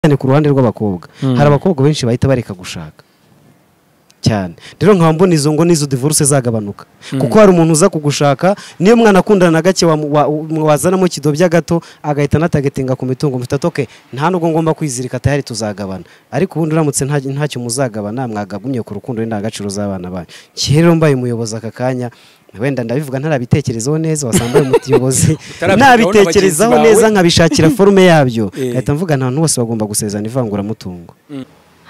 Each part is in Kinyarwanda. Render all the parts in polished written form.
Cyane ku ruhande rw'abakobwa, hari abakobwa benshi bahita bareka gushaka cyane. Rero nkaba mbona izo ngo n'izo divorce zagabanuka, kuko hari umuntu uza kugushaka, niyo mwana akundana na gake, wazanamo kidobya gato, agahita anatagetinga ku mitungo. Mufite ati: "Okay, nta nubwo ngomba kwizirika, tayari tuzagabana." Ariko ubundi uramutse ntacyo muzagabana, mwagagumye ku rukundo n'indangagaciro z'abana banyu. Rero mbaye umuyobozi aka kanya, wenda ndabivuga ntarabitekerezaho neza, wasanga mbaye umuyobozi Utarabitekerezaho na nabitekerezaho bagenzi neza, bawe. nkabishakira forme yabyo, ngahita mvuga nta hantu hose bagomba gusezerana ivanguramutungo.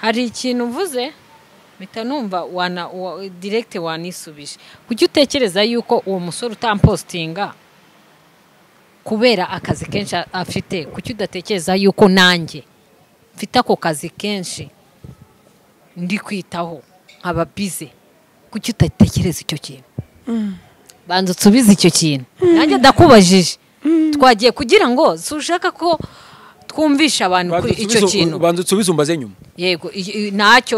Hari ikintu mvuze mpita numva wana direct wanisubije. Kuki utekereza yuko uwo musore utampostinga kubera akazi kenshi afite? Kuki udatekereza yuko nanjye mfite ako kazi kenshi ndi kwitaho, nkaba busy? Kuki udatekereza icyo kintu? Banza usubize icyo kintu. Nanjye ndakubajije, twagiye kugira ngo si ushaka ko twumvisha abantu kuri icyo kintu. Banza utsubize, umbaze nyuma. Yego,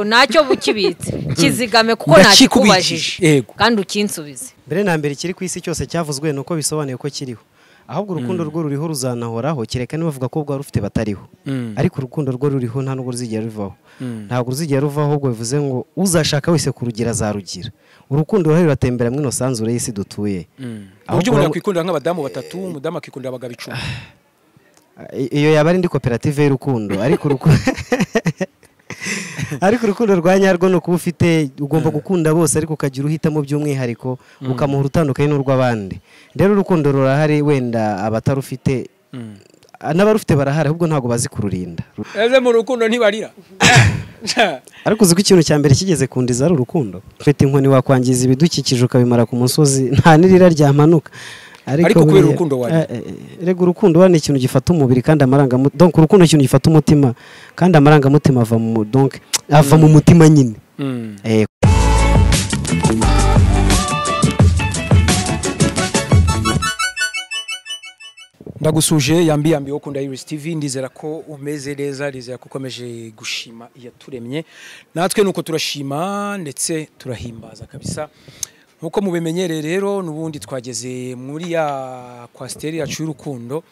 ntacyo bukibitse, kizigame kuko Ndakikubikije, ntakikubajije. Yego. Kandi ukinsubize. Mbere na mbere, ikiri ku isi cyose cyavuzwe ni uko bisobanuye ko kiriho. Ahubwo urukundo rwo ruriho, ruzanahoraho, kereka niba bavuga ko rwari rufite batariho. Ariko urukundo rwo ruriho, nta nubwo ruzigera ruvaho, ntabwo ruzigera ruvaho. Ahubwo bivuze ngo uzashaka wese kurugira azarugira. Urukundo ruhari, ruratembera muri ino sanzure y'isi dutuye. Uburyo Ahubwo umuntu yakwikundira nk'abadamu batatu, umudamu akikundira abagabo 10. Iyo yaba ari indi koperative y'urukundo. Ariko urukundo rwa nyarwo ni ukuba ufite, ugomba gukunda bose, ariko ukagira uhitamo by'umwihariko, ukamuha urutandukanye n'urw'abandi. Rero urukundo rurahari, wenda abatarufite n'abarufite barahari, ahubwo ntabwo bazi kururinda. Ese mu rukundo ntibarira? Ariko uzi ko ikintu cya mbere kigeze kundiza ari urukundo? Ufite inkoni wakwangiza ibidukikije ukabimara ku musozi, nta n'irira ryamanuka. Ariko kubera urukundo warira. Erega urukundo ni ikintu gifata umubiri kandi amarangamutima. Donc urukundo ni ikintu gifata umutima, kandi amarangamutima ava mu, donc ava mu mutima nyine. Ndagusuje, yambi yambi wo kunda Iris TV. Ndizera ko umeze neza, ndizera ko ukomeje gushima iyaturemye. Natwe nuko turashima ndetse turahimbaza kabisa. Nkuko mubimenyereye rero, n'ubundi twageze muri ya coaster yacu y'urukundo.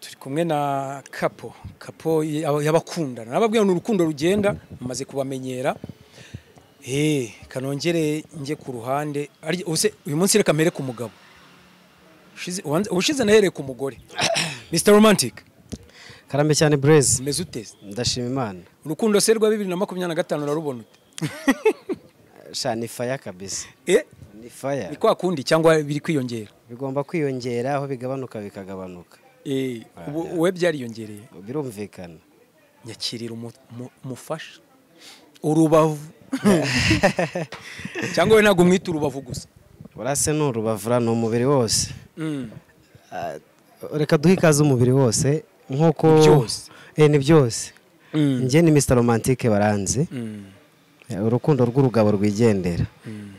Turi kumwe na couple y'abakundana. Nababwiye ni urukundo rugenda, mumaze kubamenyera. Kanongere njye ku ruhande. Ubuse uyu munsi reka mpere ku mugabo. Ubushize nahereye ku mugore. Mr Romantic. Karame cyane, Blaise. Umeze ute? Ndashima Imana. Urukundo se rwa 2025 urarubona ute? Sha, ni fire kabisa. Ni fire. Ni kwa kundi cyangwa biri kwiyongera? Bigomba kwiyongera, aho bigabanuka bikagabanuka. Ubu we byariyongereye. Birumvikana. Nyakirira umufasha urubavu, cyangwa we ntabwo umwita urubavu gusa? Urase ni urubavura, ni umubiri wose. Reka duhe ikaze umubiri wose nk'uko Ni byose. Ni byose. Njye ni Mr Romantique, baranzi. Urukundo rw'urugabo rwigendera.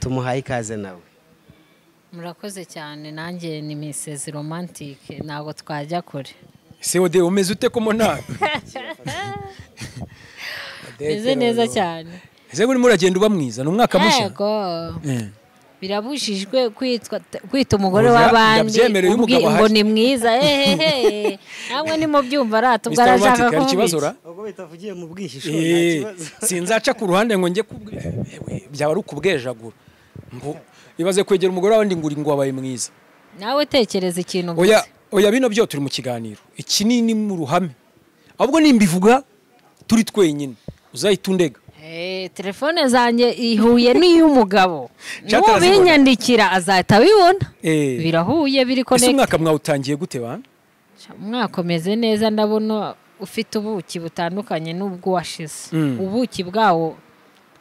Tumuhaye ikaze nawe. Murakoze cyane. Nanjye ni Mrs Romantique, ntabwo twajya kure. Ese Ode, umeze ute ko mbona? Meze neza cyane. Ese urimo uragenda uba mwiza, ni umwaka mushya. Yego. Birabujijwe kwitwa kwita umugore Oya, w'abandi ndabyemereye iyo umugabo ngo ahari. ni mwiza. Ehehe, namwe nimubyumva rata ubwo Mr arashaka Romantic, hari kuvuga ikibazo iki? ra? Ubwo bitavugiye mu bwihisho, Sinzaca ku ruhande ngo njye ewe, byaba ari ukubwejagura. Mbu ibaze kwegera umugore wawe ngo uri ngo wabaye mwiza. Nawe tekereza ikintu Oya. uvuze. Oya, bino byo turi mu kiganiro, iki ni mu ruhame. Ahubwo nimbivuga turi twenyine uzahita undega. Telefone zanjye ihuye n'iy'umugabo. Chat arazibona. Nubinyandikira azahita abibona. Birahuye, biri Ese connect. umwaka mwawutangiye gute ba? Umwaka umeze neza, ndabona ufite ubuki butandukanye n'ubwo washize. Ubuki bwawo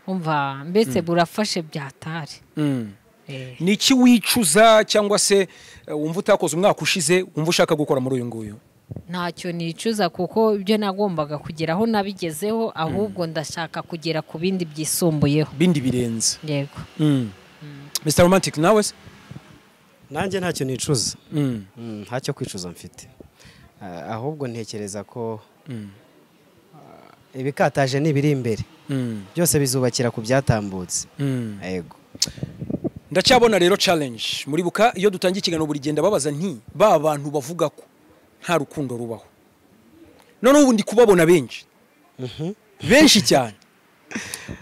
umva mbese burafashe byatari. Ni iki wicuza cyangwa se wumva utakoze umwaka ushize, wumva ushaka gukora muri uyu nguyu? Ntacyo nicuza, kuko ibyo nagombaga kugeraho nabigezeho, ahubwo ndashaka kugera ku bindi byisumbuyeho. Bindi birenze. Yego. Mr Romantic, nawe se? Nanjye ntacyo nicuza. Ntacyo kwicuza mfite. Ahubwo ntekereza ko ibikataje n'ibiri imbere byose bizubakira ku byatambutse. Yego. Ndacyabona rero challenge. Muribuka iyo dutangiye ikiganiro buri gihe ndababaza nti: "Ba bantu bavuga ko nta rukundo rubaho, noneho ubu ndi kubabona benshi." Benshi cyane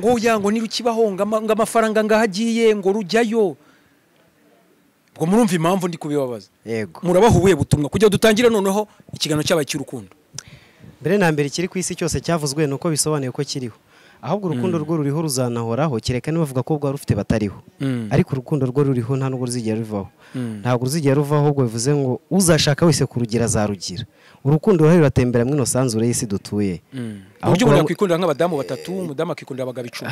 ngo oya, ngo nirukibaho, ngo amafaranga ngaho agiye, ngo rujyayo. Ubwo murumva impamvu ndi kubibabaza. Yego. Murabaha ubuhe butumwa kugira dutangire noneho ikiganiro cyabaye cy'urukundo? Mbere na mbere, ikiri ku isi cyose cyavuzwe ni uko bisobanuye ko kiriho. Ahubwo urukundo rwo ruriho, ruzanahoraho, kereka niba bavuga ko rwari rufite batariho. Ariko urukundo rwo ruriho, nta nubwo ruzigera ruvaho. Ntabwo ruzigera ruvaho. Ahubwo bivuze ngo uzashaka wese kurugira azarugira. Urukundo ruhari, ruratembera muri ino sanzure y'isi dutuye. Uburyo umuntu yakwikundira nk'abadamu batatu, umudamu akikundira abagabo 10.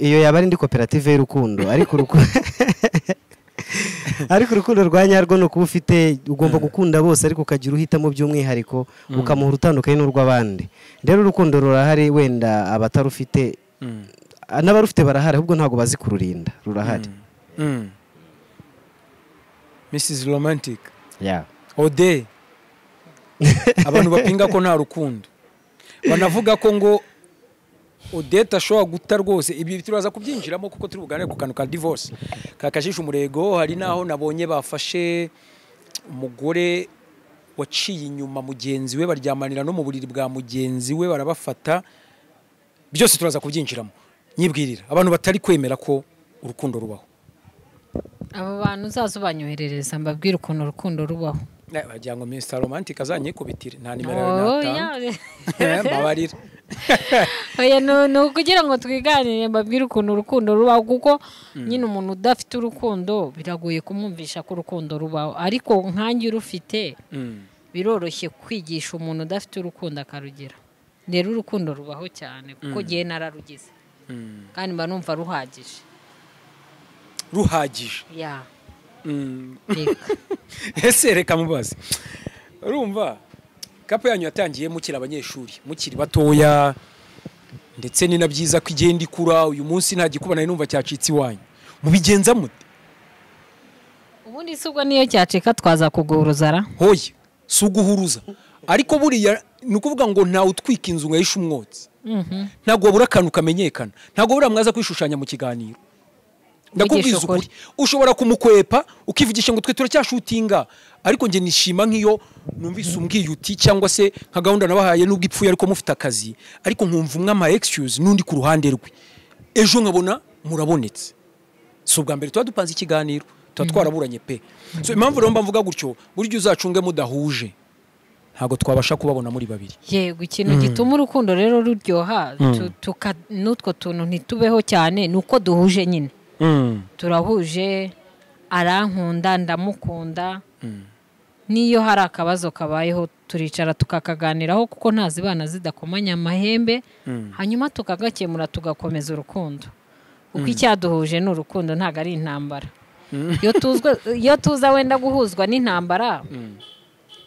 Iyo yaba ari indi koperative y'urukundo. Ariko urukundo rwa nyarwo ni ukuba ufite, ugomba gukunda bose, ariko ukagira uhitamo by'umwihariko, ukamuha urutandukanye n'urw'abandi. Rero urukundo rurahari, wenda abatarufite n'abarufite barahari, ahubwo ntabwo bazi kururinda. Rurahari. Mrs Romantic. Yeah. Ode, abantu bapinga ko nta rukundo, banavuga ko ngo Odette ashobora guta rwose. Ibi turaza kubyinjiramo kuko turi buganire ku kantu ka divorce kakajisha umurego. Hari naho nabonye bafashe umugore waciye inyuma mugenzi we, baryamanira no mu buriri bwa mugenzi we, barabafata. Byose turaza kubyinjiramo. Nyibwirira abantu batari kwemera ko urukundo rubaho. Abo bantu uzaza ubanyoherereza, mbabwire ukuntu urukundo rubaho. Bagira ngo Mr Romantic azanyikubitire, nta nimero yawe natanga. Oya. Mbabarira. Oya, ni ukugira ngo twiganire, mbabwire ukuntu urukundo rubaho, kuko nyine umuntu udafite urukundo biragoye kumwumvisha ko urukundo rubaho, ariko nkanjye urufite biroroshye kwigisha umuntu udafite urukundo akarugira. Rero urukundo rubaho cyane, kuko ngewe nararugize kandi mba numva ruhagije. Ruhagije. Ya. Reka. Ese reka mubaze, urumva couple yanyu yatangiye mukiri abanyeshuri, mukiri batoya, ndetse ni na byiza ko igenda ikura. Uyu munsi nta gikuba nari numva cyacitse iwanyu, mubigenza mute? Ubundi si ubwo niyo cyacika twaza kuguhuruzara. Hoye, si uguhuruza, ariko buriya ni ukuvuga ngo ntawe utwika inzu ngo ahishe umwotsi. Ntabwo wabura akantu kamenyekana, ntabwo buriya mwaza kwishushanya mu kiganiro. Ndakubwiza ukuri. Ukuri ushobora kumukwepa, ukivugisha ngo twe turacyashutinga, ariko njye nishima nk'iyo numvise umbwiye uti, cyangwa se nka gahunda nabahaye nubwo ipfuye ariko mufite akazi, ariko nkumva umwe ama excuse n'undi ku ruhande rwe, ejo nkabona murabonetse. Si ubwa mbere tuba dupanze ikiganiro tuba twaraburanye pe. So impamvu rero mba mvuga gutyo, burya uzacunge mudahuje, ntabwo twabasha kubabona muri babiri. Yego, ikintu gituma urukundo rero ruryoha, n'utwo tuntu ntitubeho cyane, ni uko duhuje nyine. Turahuje, arankunda, ndamukunda. N'iyo hari akabazo kabayeho turicara tukakaganiraho, kuko ntazibana zidakomanya amahembe, hanyuma tukagakemura, tugakomeza urukundo, kuko icyaduhuje ni urukundo, ntabwo ari intambara. Iyo tuza wenda guhuzwa n'intambara,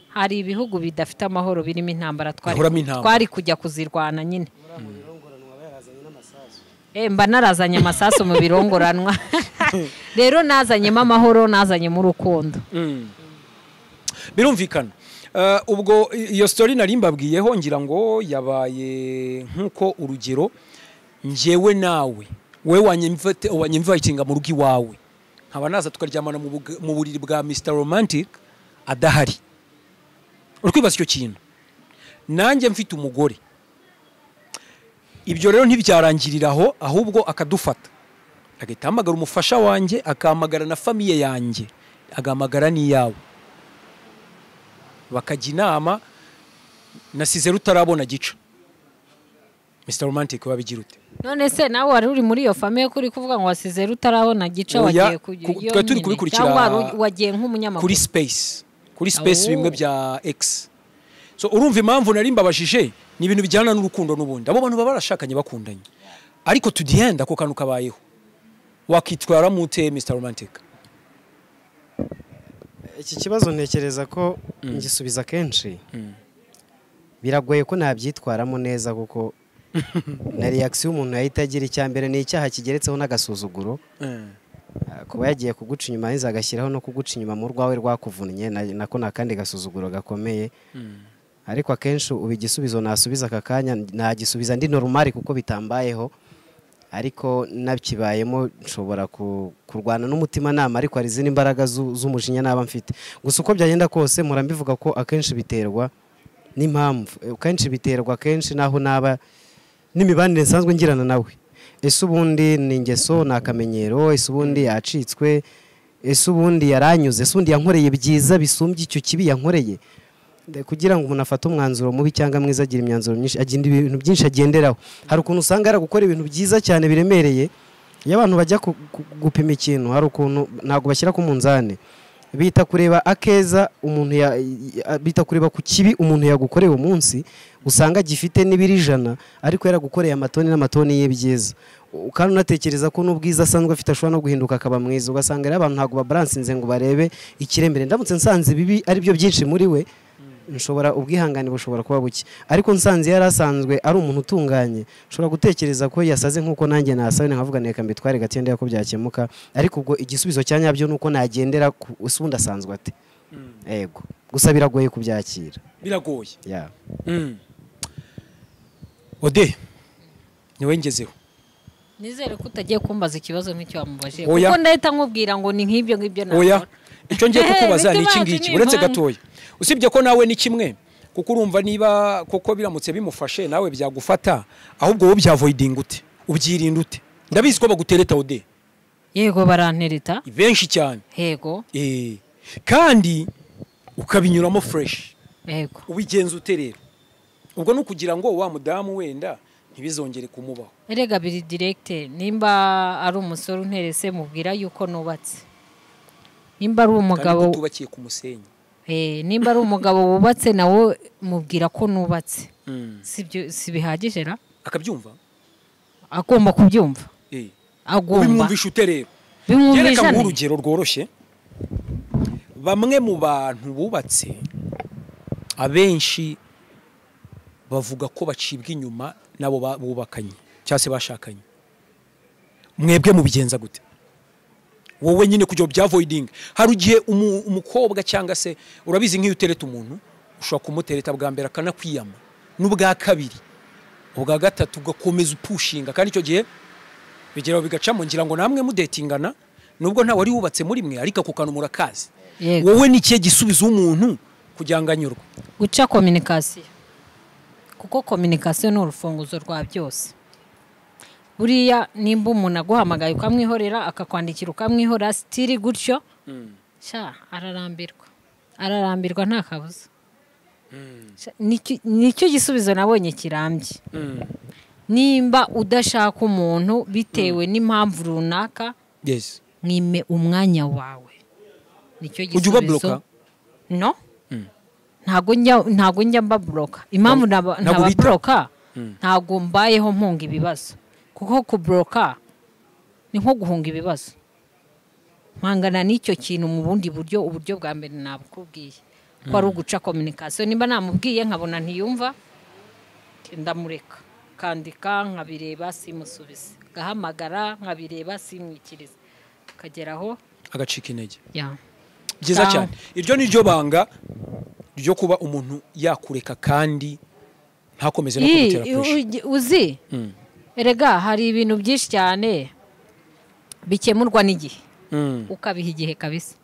hari ibihugu bidafite amahoro birimo intambara, twari Bihoramo intambara. twari kujya kuzirwana nyine. Mba narazanye amasasu mu birongoranwa. Rero nazanyemo amahoro, nazanyemo urukundo. Birumvikana. Ubwo iyo story nari mbabwiyeho, ngira ngo yabaye nk'uko urugero njyewe nawe, wowe wanyinvitinga mu rugo iwawe, nkaba naza tukaryamana mu buriri bwa Mr Romantic adahari. Uri kwibaza icyo kintu? Nanjye mfite umugore. Ibyo rero ntibyarangirira aho, ahubwo akadufata, agahita ahamagara umufasha wanjye, akahamagara na famille yanjye, agahamagara n'iyawe, bakajya inama. Nasize rutarabona gica. Mr Romantic, wabigira ute? None se nawe wari uri muri iyo famille ko uri kuvuga ngo wasize rutarabona gica? Oya, Wagiye twari turi nyine, kubikurikira cyangwa wagiye nk'umunyamakuru? Kuri space Oh. bimwe bya X. So urumva impamvu nari mbabajije, ni ibintu bijyana n'urukundo n'ubundi. Abo bantu baba barashakanye, bakundanye, ariko to the end ako kantu kabayeho, wakitwara mute, Mr Romantic? Iki kibazo ntekereza ko ngisubiza kenshi. Biragoye ko nabyitwaramo neza, kuko na reaction umuntu yahita agira, icya mbere ni icyaha kigeretseho n'agasuzuguro. Kuba yagiye kuguca inyuma, yahise agashyiraho no kuguca inyuma mu rwawe rwakuvunnye, nako ni akandi gasuzuguro gakomeye. Ariko akenshi ubu igisubizo nasubiza aka kanya nagisubiza ndi normal, kuko bitambayeho, ariko nakibayemo nshobora kurwana n'umutimanama, ariko hari izindi mbaraga z'umujinya naba mfite. Gusa uko byagenda kose, mpora mbivuga ko akenshi biterwa N'impamvu kenshi biterwa kenshi naho naba n'imibanire nsanzwe ngirana nawe. Ese ubundi ni ingeso, ni akamenyero? Ese ubundi yacitswe? Ese ubundi yaranyuze? Ese ubundi yankoreye byiza bisumbye icyo kibi yankoreye? Kugira ngo umuntu afate umwanzuro mubi cyangwa mwiza, agira imyanzuro myinshi, agenda ibintu byinshi agenderaho. Hari ukuntu usanga yaragukora ibintu byiza cyane biremereye. Iyo abantu bajya gupima ikintu, hari ukuntu ntabwo bashyira ku munzani, bita kureba akeza umuntu bita kureba ku kibi umuntu yagukoreye umunsi, usanga gifite n'ibiri 100 ariko yaragukoreye amatoni n'amatoni y'ibyiza, kandi unatekereza ko n'ubwiza asanzwe afite ashobora no guhinduka akaba mwiza. Ugasanga rero abantu ntabwo babalansinze ngo barebe ikiremere. Ndamutse nsanze ibibi ari byo byinshi muri we, nshobora ubwihangane bushobora kuba buke, ariko nsanze yari asanzwe ari umuntu utunganye, nshobora gutekereza ko yasaze nk'uko nanjye nasawe, nkavuga neka mbitware gake ndeba ko byakemuka. Ariko ubwo igisubizo cya nyabyo nuko nagendera ku usundi asanzwe ate. Yego, gusa biragoye kubyakira, biragoye. Yeah. Ode niwe ngezeho. Nizere ko utagiye kumbaza ikibazo nk'icyo wamubajije, kuko ndahita nkubwira ngo ni nk'ibyo ngibyo nakora. Oya, icyo ngiye kukubaza ni iki ngiki, uretse gatoya. Usibye ko nawe ni kimwe, kuko urumva niba koko biramutse bimufashe nawe byagufata, ahubwo wowe byavoiding ute, ubyirinda ute? Ndabizi ko bagutereta Ode. Yego, barantereta benshi cyane. Yego. Kandi ukabinyuramo fresh. Yego. Ubigenza ute rero? Ubwo no kugira ngo wa mudamu wenda ntibizongere kumubaho. Erega biri direct, nimba ari umusore unterese mubwira yuko nubatse. Nimba ari umugabo utubakiye ku musenyi. Nimba ari umugabo wubatse nawe mubwira ko nubatse. Sibyo, sibihagije ra? Akabyumva? Agomba kubyumva. Agomba. Ubimwumvisha ute rero? Yereka urugero rworoshye. Bamwe mu bantu bubatse abenshi bavuga ko bacibwa inyuma nabo bubakanye cyangwa se bashakanye. Mwebwe mubigenza gute? Wowe nyine kujya byavoiding. Hari ugihe umukobwa cyangwa se urabizi nk'iyo utereta umuntu, ushobora kumutereta bwa mbere akanakwiyama, n'ubwa kabiri, ubwa gatatu ugakomeza upushinga, kandi icyo gihe bigeraho bigacamo. Ngira ngo namwe mudetingana nubwo nta wari wubatse muri mwe, ariko ako kantu murakazi. Wowe ni ikihe gisubizo umuntu kugira ngo anyurwe? Guca communication, kuko communication ni urufunguzo rwa byose. Buriya nimba umuntu aguhamagaye ukamwihorera, akakwandikira ukamwihora, stili gutyo, sha ararambirwa, ararambirwa nta kabuza. Nicyo gisubizo nabonye kirambye. Nimba udashaka umuntu bitewe n'impamvu runaka, yes, mwime umwanya wawe. Nicyo gisubizo. No, ntago njya mbabloka. Impamvu ntababloka, ntago mbayeho mpunga ibibazo, kuko kubloka ni nko guhunga ibibazo. Mpangana n'icyo kintu mu bundi buryo. Uburyo bwa mbere nabukubwiye ko ari uguca communication. Nimba namubwiye nkabona ntiyumva, ndamureka, kandika nkabireba simusubize, gahamagara nkabireba simwikirize, kageraho agacika intege. Yeah. Byiza cyane. Iryo ni ryo banga ryo kuba umuntu yakureka kandi ntakomeze no kugutera pressure. Uzi erega hari ibintu byinshi cyane bikemurwa n'igihe. Ukabiha igihe kabisa,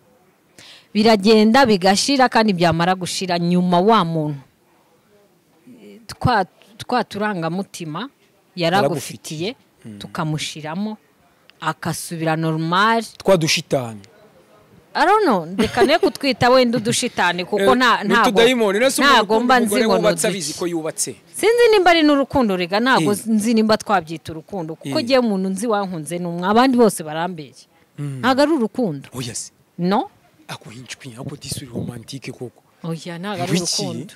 biragenda bigashira, kandi byamara gushira nyuma wa muntu twa turangamutima yaragufitiye tukamushiramo akasubira normal. Twa dushitani. I don't know, ndeka ne kutwita wenda udushitani, kuko ntago mba nzi ngo nubatse ko yubatse. Sinzi nimba ari n'urukundo rega, ntago nzi nimba twabyita urukundo, kuko giye umuntu nzi wankunze numwe, abandi bose barambeye. Ntago ari urukundo. Oh yes. No? Akuhinchwi ako disuri romantique koko. Oya, ntago ari urukundo.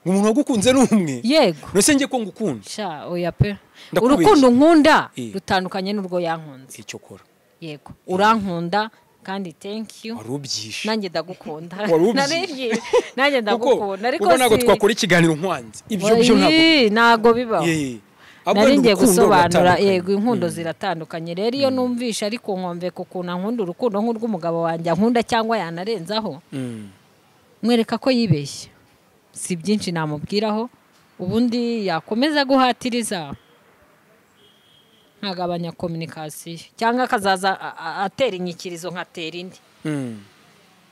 Umuntu wagukunze n'umwe. Yego. Nose ngiye ko ngukunda. Sha, oya pe. Urukundo nkunda rutandukanye n'urwo yankunze. Icyo kora. Yego. Urankunda kandi thank you. Warubyishe. Nanjye ndagukunda. Naribye. Nanjye ndagukunda, ariko si ntabwo twakora ikiganiro nkwanze. Ibyo byo ntabwo bibaho. Nari ngiye gusobanura, yego, inkundo ziratandukanye. Rero iyo numvisha ariko nkomve kukuntu nkunda urukundo nk'urw'umugabo wanjye nkunda cyangwa yanarenzaho, mwereka ko yibeshye. Si byinshi namubwiraho, ubundi yakomeza guhatiriza nkagabanya communication, cyangwa akazaza atera inyikirizo nkatera indi.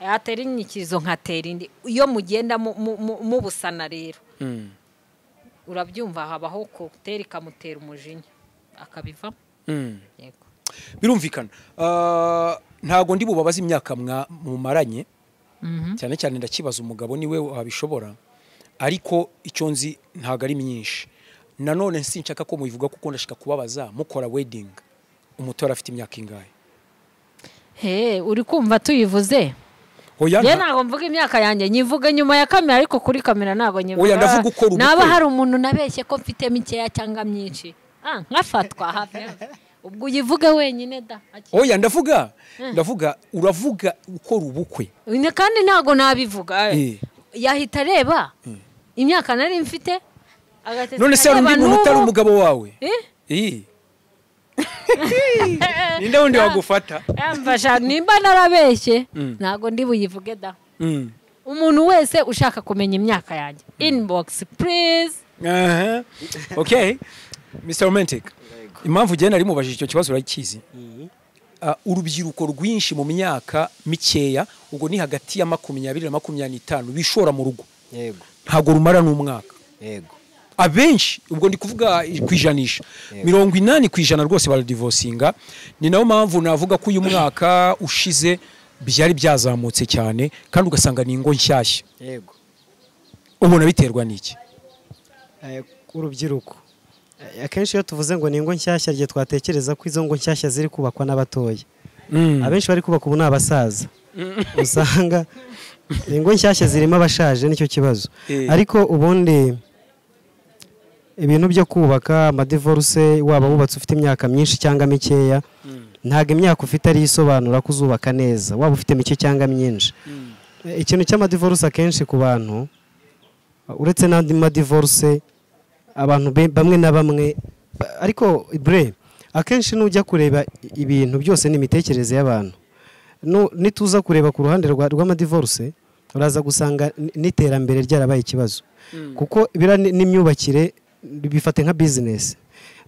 Atera inyikirizo nkatera indi. Iyo mugenda mubusana rero Urabyumva, habaho cocktail ikamutera umujinya akabivamo. Yego. Birumvikana. Ntago ndi bubabaze imyaka mumaranye, cyane cyane ndakibaza umugabo niwe wabishobora, ariko icyo nzi ntago ari myinshi. Nanone sinshaka ko mubivuga kuko ndashaka kubabaza, mukora wedding umutora afite imyaka ingahe? He, uri kumva tuyivuze? Oya, ntago mvuga imyaka yanjye, nyivuga nyuma ya kamera, ariko kuri kamera ntago nyivuga. Oya, ndavuga ukora ubukwe. Naba hari umuntu nabeshye ko mfite mikeya cyangwa myinshi, nkafatwa hafi. Ubwo uyivuge wenyine da. Oya, ndavuga uravuga ukora ubukwe. Kandi ntago nabivuga. Yahita areba imyaka nari mfite. None se hari undi muntu utari umugabo wawe? Ninde wundi wagufata? Mfasha, nimba narabeshye ntago ndi buyivuge da. Umuntu wese ushaka kumenya imyaka yanjye, inbox please. Okay, Mr. Romantic, impamvu ugenda ari mubajije icyo kibazo urakizi. Urubyiruko rwinshi mu myaka mikeya, ubwo ni hagati ya 20 na 25, bishora mu rugo. Yego. Ntago rumara n'umwaka. Yego. Abenshi, ubwo ndi kuvuga kwijanisha, 80% rwose baradivosinga. Ni nayo mpamvu navuga ko uyu mwaka ushize byari byazamutse cyane, kandi ugasanga ni ingo nshyashya. Yego. Ubona biterwa n'iki? Urubyiruko akenshi iyo tuvuze ngo ni ingo nshyashya, rye twatekereza ko izo ngo nshyashya ziri kubakwa n'abatoya. Abenshi bari kubaka ubu ni abasaza. Usanga ingo nshyashya zirimo abashaje, nicyo kibazo. Ariko ubundi ibintu byo kubaka amadivorce, waba wubatse ufite imyaka myinshi cyangwa mikeya, ntago imyaka ufite ari isobanura ko uzubaka neza, waba ufite mike cyangwa myinshi. Ikintu cy'amadivorce akenshi ku bantu, uretse n'andi madivorce, abantu bamwe na bamwe, ariko bre akenshi nujya kureba ibintu byose ni imitekerereze y'abantu. Nituza kureba ku ruhande rw'amadivorce, uraza gusanga n'iterambere ryarabaye ikibazo. Kuko bira n'imyubakire bifate nka business.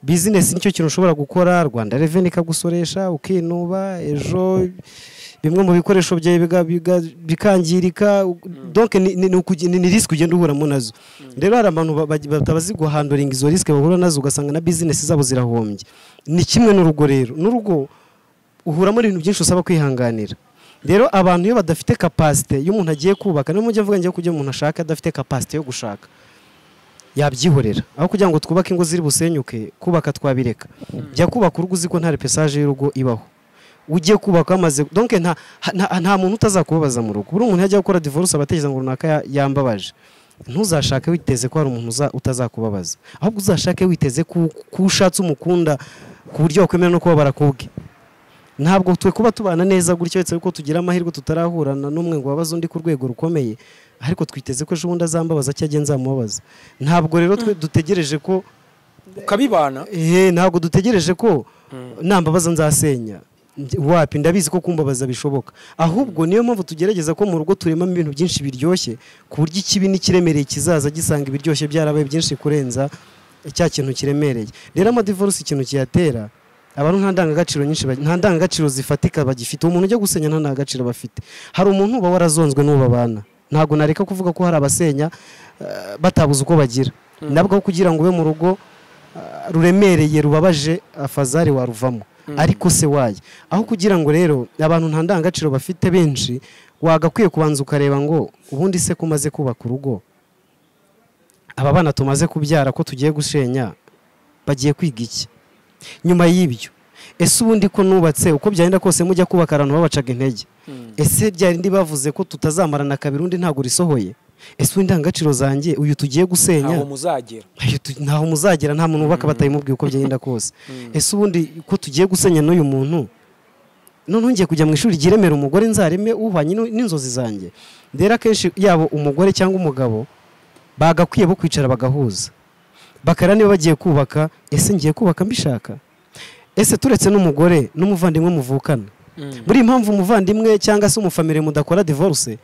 Business nicyo kintu ushobora gukora, Rwanda Revenue ikagusoresha ukinuba, ejo bimwe mu bikoresho byawe bikangirika. Donc ni risk ugenda uhuramo nazo. Rero hari abantu batabazi guhandoringa izo risk bahura nazo, ugasanga na business zabo zirahombye. Ni kimwe n'urugo rero, n'urugo uhuramo ibintu byinshi usaba kwihanganira. Rero abantu iyo badafite capacity y'umuntu agiye kubaka, niyo mujye mvuga ngiye kujya umuntu ashaka adafite capacity yo gushaka, yabyihorera. Aho kugira ngo twubake ingo ziri busenyuke, kubaka twabireka. Jya kubaka urugo uzi ko nta repessage y'urugo ibaho. Ugiye kubaka amaze, donc nta muntu utazakubabaza mu rugo. Buri umuntu yajya gukora divorce abatekereza ngo runaka yambabaje. Ntuzashake witeze ko hari umuntu utazakubabaza, ahubwo uzashake witeze ko ushatse umukunda ku buryo wakwemera no kubabara kubwe. Ntabwo twe kuba tubana neza gutyo, uretse ko tugira amahirwe tutarahurana n'umwe ngo babaze undi ku rwego rukomeye, ariko twiteze ko ejo bundi azambabaza cyangwa nzamubabaza. Ntabwo rero twe dutegereje ko ukabibana. Ntabwo dutegereje ko nambabaza nzasenya. Wapi, ndabizi ko kumbabaza bishoboka. Ahubwo niyo mpamvu tugerageza ko mu rugo turemamo ibintu byinshi biryoshye, ku buryo ikibi n'ikiremereye kizaza gisanga ibiryoshye byarabaye byinshi kurenza cya kintu kiremereye. Rero amadivorce ikintu kiyatera, abantu nta ndangagaciro nyinshi, nta ndangagaciro zifatika bagifite. Umuntu ujya gusenya nta ndangagaciro bafite. Hari umuntu uba warazonzwe n'uwo babana. Ntabwo nareka kuvuga ko hari abasenya batabuze uko bagira. Nabwo kugira ngo ube mu rugo ruremereye rubabaje, afazari waruvamo. Ariko se waye aho kugira ngo rero abantu nta ndangagaciro bafite benshi, wagakwiye kubanza ukareba ngo ubundi se kumaze kubaka urugo, aba bana tumaze kubyara ko tugiye gushenya bagiye kwiga iki nyuma y'ibyo? Ese ubundi ko nubatse uko byagenda kose mujya kubaka abantu babacaga intege, ese byari ndi bavuze ko tutazamarana kabiri undi ntago risohoye? Ese ubundi indangagaciro zanjye uyu tugiye gusenya ntaho muzagera, ntaho muzagera, nta muntu ubaka batayimubwiye uko byagenda kose. Ese ubundi ko tugiye gusenya n'uyu muntu, none ngiye kujya mu ishuri ryiremera umugore nzareme uhwanye n'inzozi zanjye? Rero akenshi yabo umugore cyangwa umugabo bagakwiye bo kwicara bagahuza, bakara niba bagiye kubaka, ese ngiye kubaka mbishaka? Ese turetse n'umugore n'umuvandimwe muvukana, muri impamvu umuvandimwe cyangwa se umufamiliye mudakora divorce,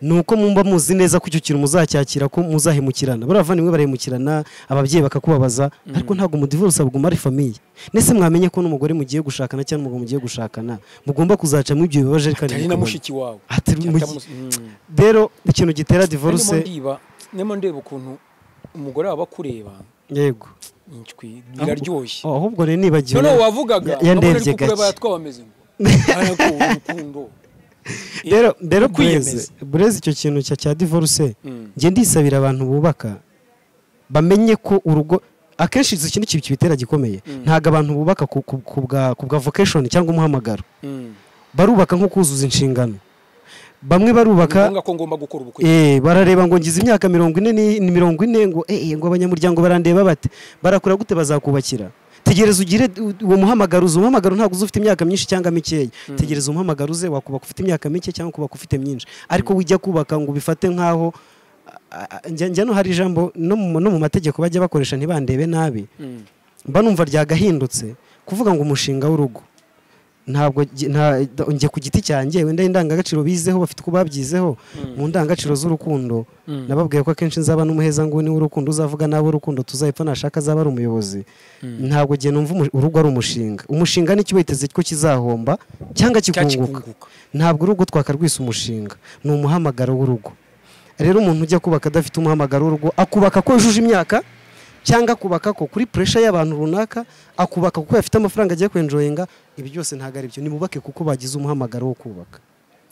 nuko mumba muzi neza ko icyo kintu muzacyakira, ko muzahemukirana. Bari abavandimwe barahemukirana, ababyeyi bakakubabaza, ariko ntabwo mu divorce buguma ari famille. Nese mwamenye ko n'umugore mugiye gushakana cyangwa umugabo mugiye gushakana mugomba kuzacamo ibyo bibabaje, kandi na mushiki wawe. Rero ikintu gitera divorce, Nemo ndeba ukuntu umugore waba akureba. Yego. Inchwi biraryoshye. Ahubwo rero nibagiwe. None wavugaga yandebye gake. Yatwabameze ngo. Ariko urukundo. Rero Blaise icyo kintu cya divorce nge ndisabira abantu bubaka bamenye ko urugo akenshi izo kintu kibitera gikomeye. Ntago abantu bubaka ku bwa vocation cyangwa umuhamagaro. Barubaka nko kuzuza inshingano. Bamwe barubaka ngo ngomba gukora ubukwe. Barareba ngo ngize imyaka 40 ni 40 ngo ngo abanyamuryango barandeba bate. Barakura gute bazakubakira. Tegereza ugire uwo muhamagaro, uzo muhamagaro ntabwo uzufite imyaka myinshi cyangwa mikeya. Tegereza umuhamagaro uze wakubaka ufite imyaka mike cyangwa kubaka ufite myinshi. Ariko wijya kubaka ngo ubifate nkaho njya no hari ijambo no mu mategeko bajya bakoresha ntibandebe nabi. Mba numva ryagahindutse kuvuga ngo umushinga w'urugo. Ntabwo njye ku giti cyanjye wenda indangagaciro bizeho bafite uko babyizeho mu ndangagaciro z'urukundo. Nababwiye ko akenshi nzaba n'umuheza ngo ni urukundo uzavuga nawe urukundo tuzayipfa nashaka azaba ari umuyobozi. Ntabwo gihe numva urugo ari umushinga. Umushinga ni cyo ko kizahomba cyangwa kikunguka. Ntabwo urugo twakarwisa umushinga, ni umuhamagaro w'urugo. Rero umuntu ujya kubaka adafite umuhamagaro w'urugo akubaka ko yujuje imyaka cyangwa akubaka ko kuri pressure y'abantu runaka, akubaka kuko afite amafaranga agiye kwenjoyinga, ibi byose ntago ari byo. Nibubake kuko bagize umuhamagaro wo kubaka.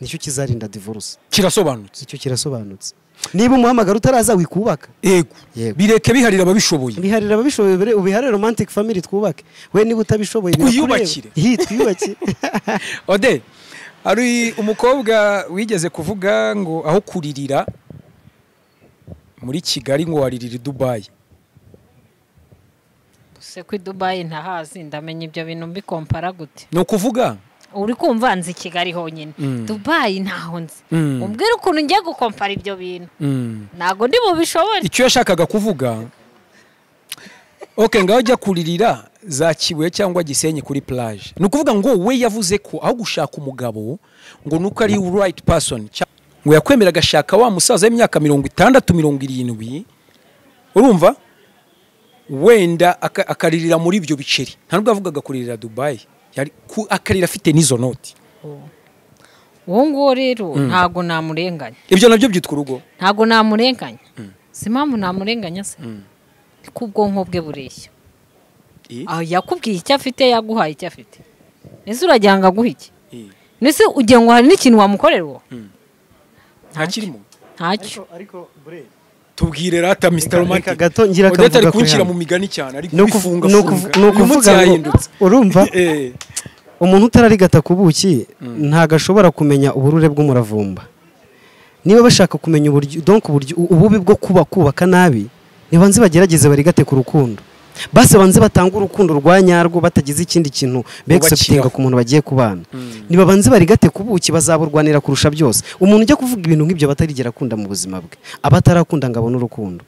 Nicyo kizarinda divorce. Kirasobanutse. Icyo kirasobanutse. Niba umuhamagaro utaraza wikubaka. Yego. Bireke biharira ababishoboye. Biharira ababishoboye, ubiharire romantic family twubake. We niba utabishoboye twiyubakire. Twiyubakire. Ode, ari umukobwa wigeze kuvuga ngo aho kuririra muri Kigali ngo waririra Dubai. Se ku Dubai ntahazi ndamenye ibyo bintu mbikompara gute. No kuvuga uri kumva nzi Kigali honyine. Dubai ntaho nzi. Umbwira ukuntu ngiye gukompara ibyo bintu. Nago ndi bubishobore. Icyo yashakaga kuvuga okay ngaho jya kuririra za Kibuye cyangwa Gisenyi kuri plage. No kuvuga ngo we yavuze ko aho gushaka umugabo ngo nuko ari right person ngo yakwemera agashaka wa musaza w'imyaka 60 70 urumva wenda akaririra muri ibyo biceri. Nta nubwo avugaga kuririra Dubai, yari akarira afite nizo noti. Uwo nguwo rero ntago namurenganya. Ibyo nabyo byitwa urugo. Ntago namurenganya. Si mpamvu namurenganya se. Ko ubwonko bwe bureshya. Ah yakubwiye icyo afite, yaguhaye icyo afite. Nese uragira ngo aguhe iki? Nese ugira ngo hari n'ikintu wamukorera uwo? Ntakirimo. Ntacyo. Ariko bre tubwire rata Mr Romantic gato ngira kavuga ko kunshyira mu migani cyane ari kubifunga funga. No kuvuga urumva umuntu utararigata kubuki ntago ashobora kumenya uburure bw'umuravumba. Niba bashaka kumenya uburyo donc uburyo ububi bwo kubaka nabi, nibanze bagerageze barigate ku rukundo. Base banze batanga urukundo rwa nyarwo batagize ikindi kintu beexceptinga ku muntu bagiye kubana. Niba banze barigate kubuki bazaburwanira kurusha byose. Umuntu ujya kuvuga ibintu nk'ibyo batarigera akunda mu buzima bwe, abatarakunda ngabona urukundo.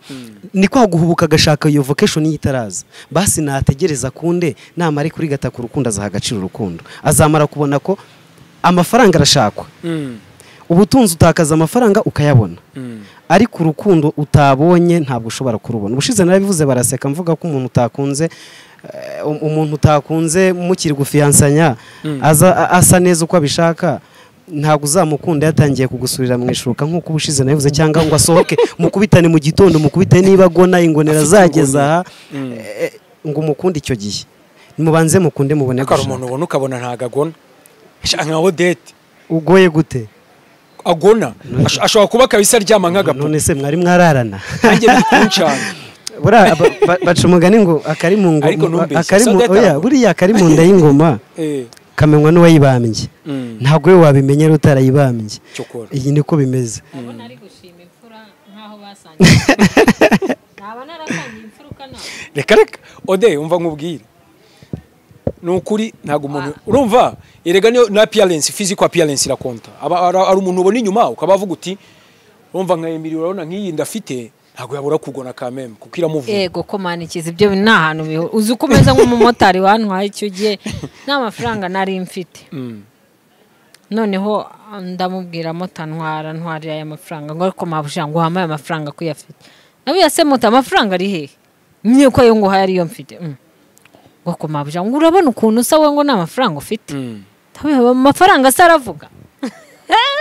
Niko guhubuka agashaka iyo vocation yitaraza. Basi nategereza kunde namare kurigata ku rukundo azaha agaciro urukundo. Azamara kubona ko amafaranga arashakwa. Ubutunzi utakaza amafaranga ukayabona. Ariko urukundo utabonye ntabwo ushobora kurubona. Ubushize narabivuze baraseka mvuga ko umuntu utakunze umuntu utakunze mukiri gufiyansanya aza asa neza uko abishaka ntabwo uzamukunda yatangiye kugusurira mu ishuka nkuko ubushize nabivuze, cyangwa ngo asohoke mukubitane mu gitondo mukubite niba agona ingonera zageza aha ngo umukunde icyo gihe. Nimubanze mukunde mubone gushaka. Umuntu ubona ukabona ntago agona. Nka Odette. Ugoye gute? Agona ashobora kuba kabisa aryama nk'agapu. None se mwari mwararana? Nanjye biri kuncana. Buriya baca umugani ngo akari mu ngoma, akari mu oya buriya akari mu nda y'ingoma kamenywa n'uwayibambye. Ntabwo we wabimenyera utarayibambye. Iyi niko bimeze. Ndabona ari gushima imfura nkaho basangiye. Naba narasangiye imfura ukana. Reka reka Ode umva nkubwire. Nukuri ntago umuntu urumva erega niyo na appearance, physical appearance irakonta. Ari umuntu ubona inyuma ukabavuga uti urumva nka Emily urabona nk'iyi ndafite ntago yabura kugona kameme kuko iramuvuga. Yego ko manikiza ibyo nta hantu uzi uko umeze nk'umumotari wantwaye icyo gihe nta mafaranga nari mfite. Noneho ndamubwira mota ntwara ntwarira aya mafaranga ngo ariko mabuja ngo hamaye amafaranga kuyafite. Nawe yase mota amafaranga ari hehe? Nyine ko ayo ngo hari yo mfite. Ngo mabuja ngo urabona ukuntu usa we ngo nta mafaranga ufite. Amafaranga se aravuga.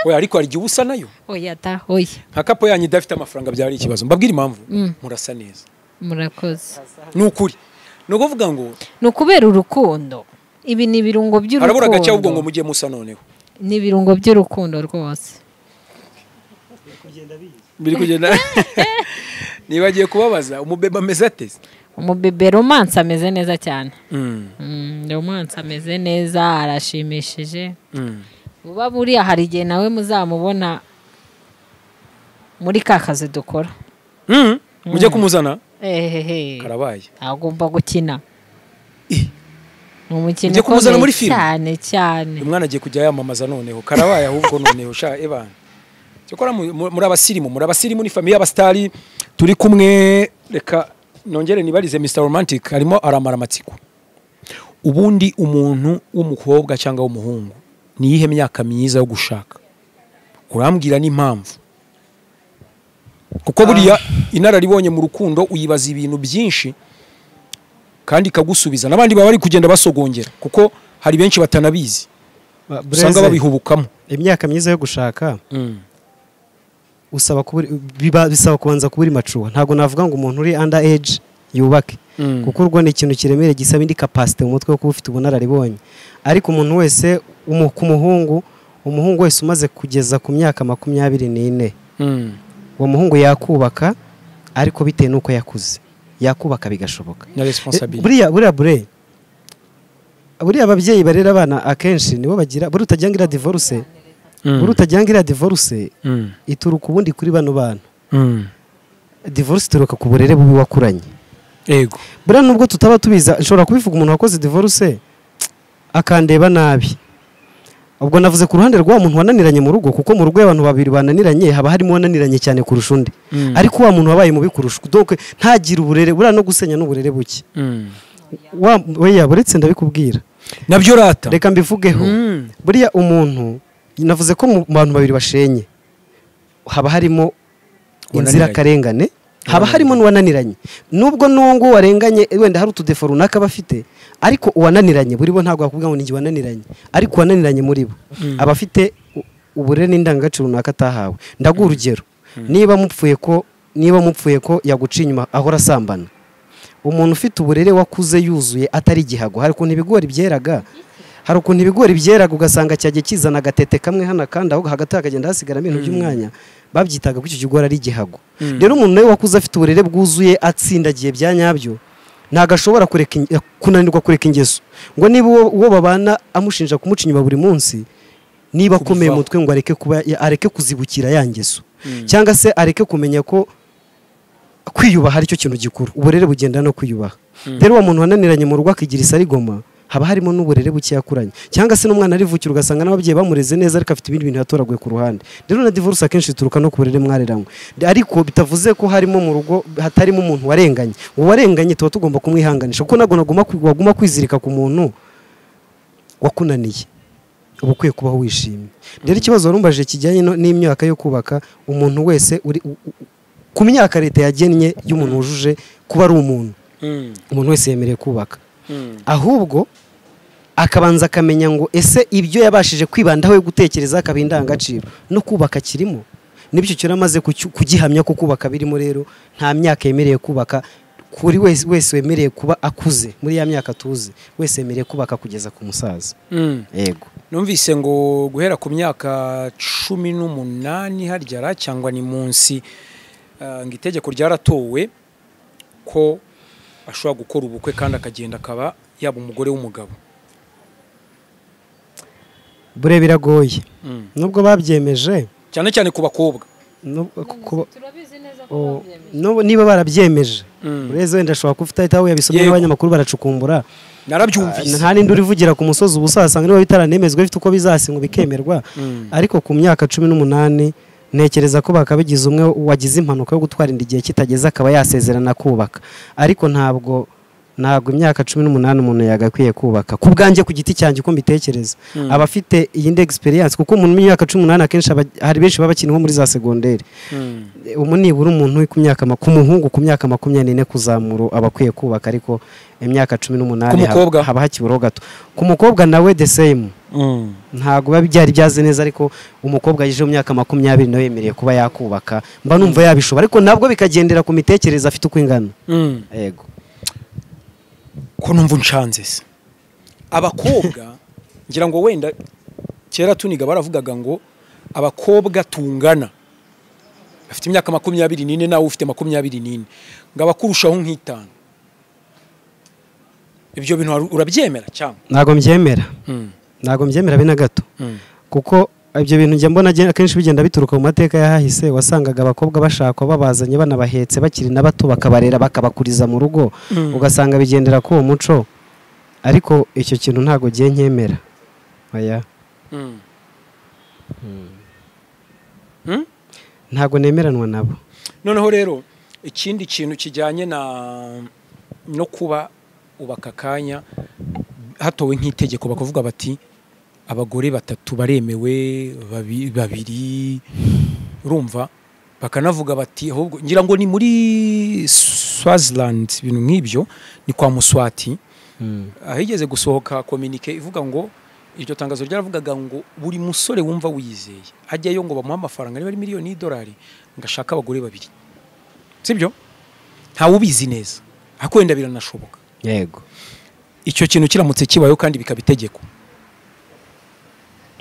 Oya, ariko hari igihe usa nayo. Oya ta, oya. Nka couple yanyu idafite amafaranga byari ikibazo. Mbabwire impamvu. Murasa neza. Murakoze. Ni ukuri. Ni ukuvuga ngo ni ukubera urukundo. Ibi ni ibirungo by'urukundo. Harabura gace ahubwo ngo mujye musa noneho. Ni ibirungo by'urukundo rwose. Biri kugenda. Nibagiye kubabaza umubebe ameze ate? Umubebe Romance ameze neza cyane. Romance ameze neza, arashimishije. Uba buriya hari igihe nawe muzamubona muri ka kazi dukora. Mujye kumuzana? Karabaye. Agomba gukina. Umukino Mujye kumuzana muri filime? Cyane cyane. Umwana agiye kujya yamamaza noneho. Karabaye ahubwo noneho sha ebana. Cyokora muri abasirimu ni famille y'abastari turi kumwe. Reka nongere nibarize Mr Romantic arimo aramara amatsiko. Ubundi umuntu w'umukobwa cyangwa w'umuhungu ni iyihe myaka myiza yo gushaka? Urambwira n'impamvu. Kuko buriya inararibonye mu rukundo uyibaza ibintu byinshi kandi ikagusubiza. N'abandi baba bari kugenda basogongera kuko hari benshi batanabizi. Usanga babihubukamo. Imyaka myiza yo gushaka usaba bisaba kubanza kuburi macuwa. Ntago navuga ngo umuntu uri under age yubake, kuko urwo ni ikintu kiremere gisaba indi capacity mu mutwe wo kuba ufite ubunararibonye. Ariko umuntu wese ku muhungu, umuhungu wese umaze kugeza ku myaka 24, uwo muhungu yakubaka, ariko bitewe nuko yakuze yakubaka bigashoboka. Na responsibility. Buriya ababyeyi barera abana akenshi nibo bagira buri utagira divorce. Buri utagira divorce ituruka ubundi kuri bano bana. Divorce ituruka ku burere bubi wakuranye. Yego. Buriya nubwo tutaba tubiza, nshobora kubivuga umuntu wakoze divorce akandeba nabi. Ubwo navuze ku ruhande rwa muntu wananiranye mu rugo, kuko mu rugo abantu babiri bananiranye haba harimo wananiranye cyane kurusha undi. Ariko wa muntu wabaye mubi kurusha, donc ntagira uburere, buriya no gusenya n'uburere buke. Weya buretse ndabikubwira. Nabyo rata. Reka mbivugeho. Buriya umuntu navuze ko mu bantu babiri bashenye haba harimo inzirakarengane, haba harimo n'uwananiranye. Nubwo n'uwo warenganye wenda hari utudefo runaka bafite, ariko uwananiranye buri bo ntabwo bakubwira ngo ni wananiranye, ariko uwananiranye muri bo abafite uburere n'indangagaciro runaka atahawe. Ndaguha urugero, niba mupfuye ko yaguca inyuma ahora asambana, umuntu ufite uburere wakuze yuzuye atari igihago. Hari ukuntu ibigori byeraga, hari ukuntu ibigori byeraga ugasanga cyagiye kizana agatete kamwe hano kandi aho hagati hakagenda hasigaramo ibintu by'umwanya, babyitaga ko icyo kigori ari igihago. Rero umuntu nawe wakuze afite uburere bwuzuye atsindagiye bya nyabyo, ntabwo ashobora kunanirwa kureka ingeso. Ngo niba uwo babana amushinja kumuca inyuma buri munsi, niba akomeye umutwe ngo areke kuzibukira ya ngeso, cyangwa se areke kumenya ko kwiyubaha aricyo kintu gikuru. Uburere bugenda no kwiyubaha. Rero uwo muntu wananiranye mu rugo akigira isarigoma, haba harimo n'uburere buke yakuranye, cyangwa se n'umwana arivukira ugasanga n'ababyeyi bamureze neza ariko afite ibindi bintu yatoraguye ku ruhande. Rero na divorce akenshi ituruka no ku burere mwareranywe, ariko bitavuze ko harimo mu rugo hatarimo umuntu warenganye. Uwarenganye tuba tugomba kumwihanganisha, kuko ntabwo waguma kwizirika ku muntu wakunaniye, uba ukwiye kubaho wishimye. Rero ikibazo warumbaje kijyanye n'imyaka yo kubaka, umuntu wese uri ku myaka leta yagennye y'umuntu wujuje kuba ari umuntu, umuntu wese yemerewe kubaka. Ahubwo akabanza akamenya ngo ese ibyo yabashije kwibandaho yo gutekereza akaba indangagaciro no kubaka kirimo, nibyo cyo namaze kugihamya ko kubaka birimo. Rero nta myaka yemereye kubaka kuri wese wemereye kuba akuze muri ya myaka tuzi, wese yemereye kubaka kugeza ku musaza. Yego. Numvise ngo guhera ku myaka 18 harya cyangwa ni munsi, ngo itegeko ryaratowe ko ashobora gukora ubukwe kandi akagenda akaba yaba umugore w'umugabo. Bure biragoye. Nubwo babyemeje cyane cyane ku bakobwa. Niba barabyemeje, ureze wenda ashobora kufita itaho yabisomye n'abanyamakuru baracukumbura. Narabyumvise. Nta nindi urivugira ku musozi ubusasanga niba bitaranemezwe bifite uko bizasinywa bikemerwa, ariko ku myaka 18 ntekereza ko bakabigize umwe wagize impanuka yo gutwara inda igihe kitageze akaba yasezerana kubaka. Ariko ntabwo imyaka 18 umuntu yagakwiye kubaka. Ku bwanjye ku giti cyanjye uko mbitekereza, abafite iyindi experience, kuko umuntu w'imyaka 18 akenshi hari benshi baba bakiri nko muri za secondaire. Umu nibura umuntu ku myaka ku muhungu ku myaka 24 kuzamura abakwiye kubaka, ariko imyaka 18 haba hakibura gato. Ku mukobwa nawe the same. Ntabwo biba byari byaze neza, ariko umukobwa yije mu myaka 20 nawe yemereye kuba yakubaka, mba numva yabishobora, ariko nabwo bikagendera ku mitekerereze afite uko ingana. Yego. Ko numva unshanze se abakobwa, ngira ngo wenda kera tuniga baravugaga ngo abakobwa tungana bafite imyaka 24 nawe ufite 24 ngo abakurushaho nk'itanu. Ibyo bintu urabyemera cyangwa? Ntabwo mbyemera. Ntabwo mbyemera be na gato. Kuko ibyo bintu njya mbona akenshi bigenda bituruka mu mateka yahahise, wasangaga abakobwa bashakwa babazanye banabahetse bakiri na bato, bakabarera bakabakuriza mu rugo, ugasanga bigendera ku muco. Ariko icyo kintu ntabwo giye nkemera. Oya. Ntabwo nemeranwa nabo. Noneho rero ikindi kintu kijyanye na no kuba ubaka kanya hatowe nk'itegeko bakavuga bati abagore batatu baremewe, babiri, urumva bakanavuga bati ahubwo ngira ngo ni muri Swaziland ibintu nk'ibyo, ni kwa Muswati ahigeze gusohoka communique ivuga ngo iryo tangazo ryaravugaga ngo buri musore wumva wizeye ajyayo ngo bamuha amafaranga niba ari miliyoni y'idolari ngashaka abagore babiri, sibyo? Ntawe ubizi neza ariko wenda biranashoboka. Yego. Icyo kintu kiramutse kibayeho kandi bikaba itegeko.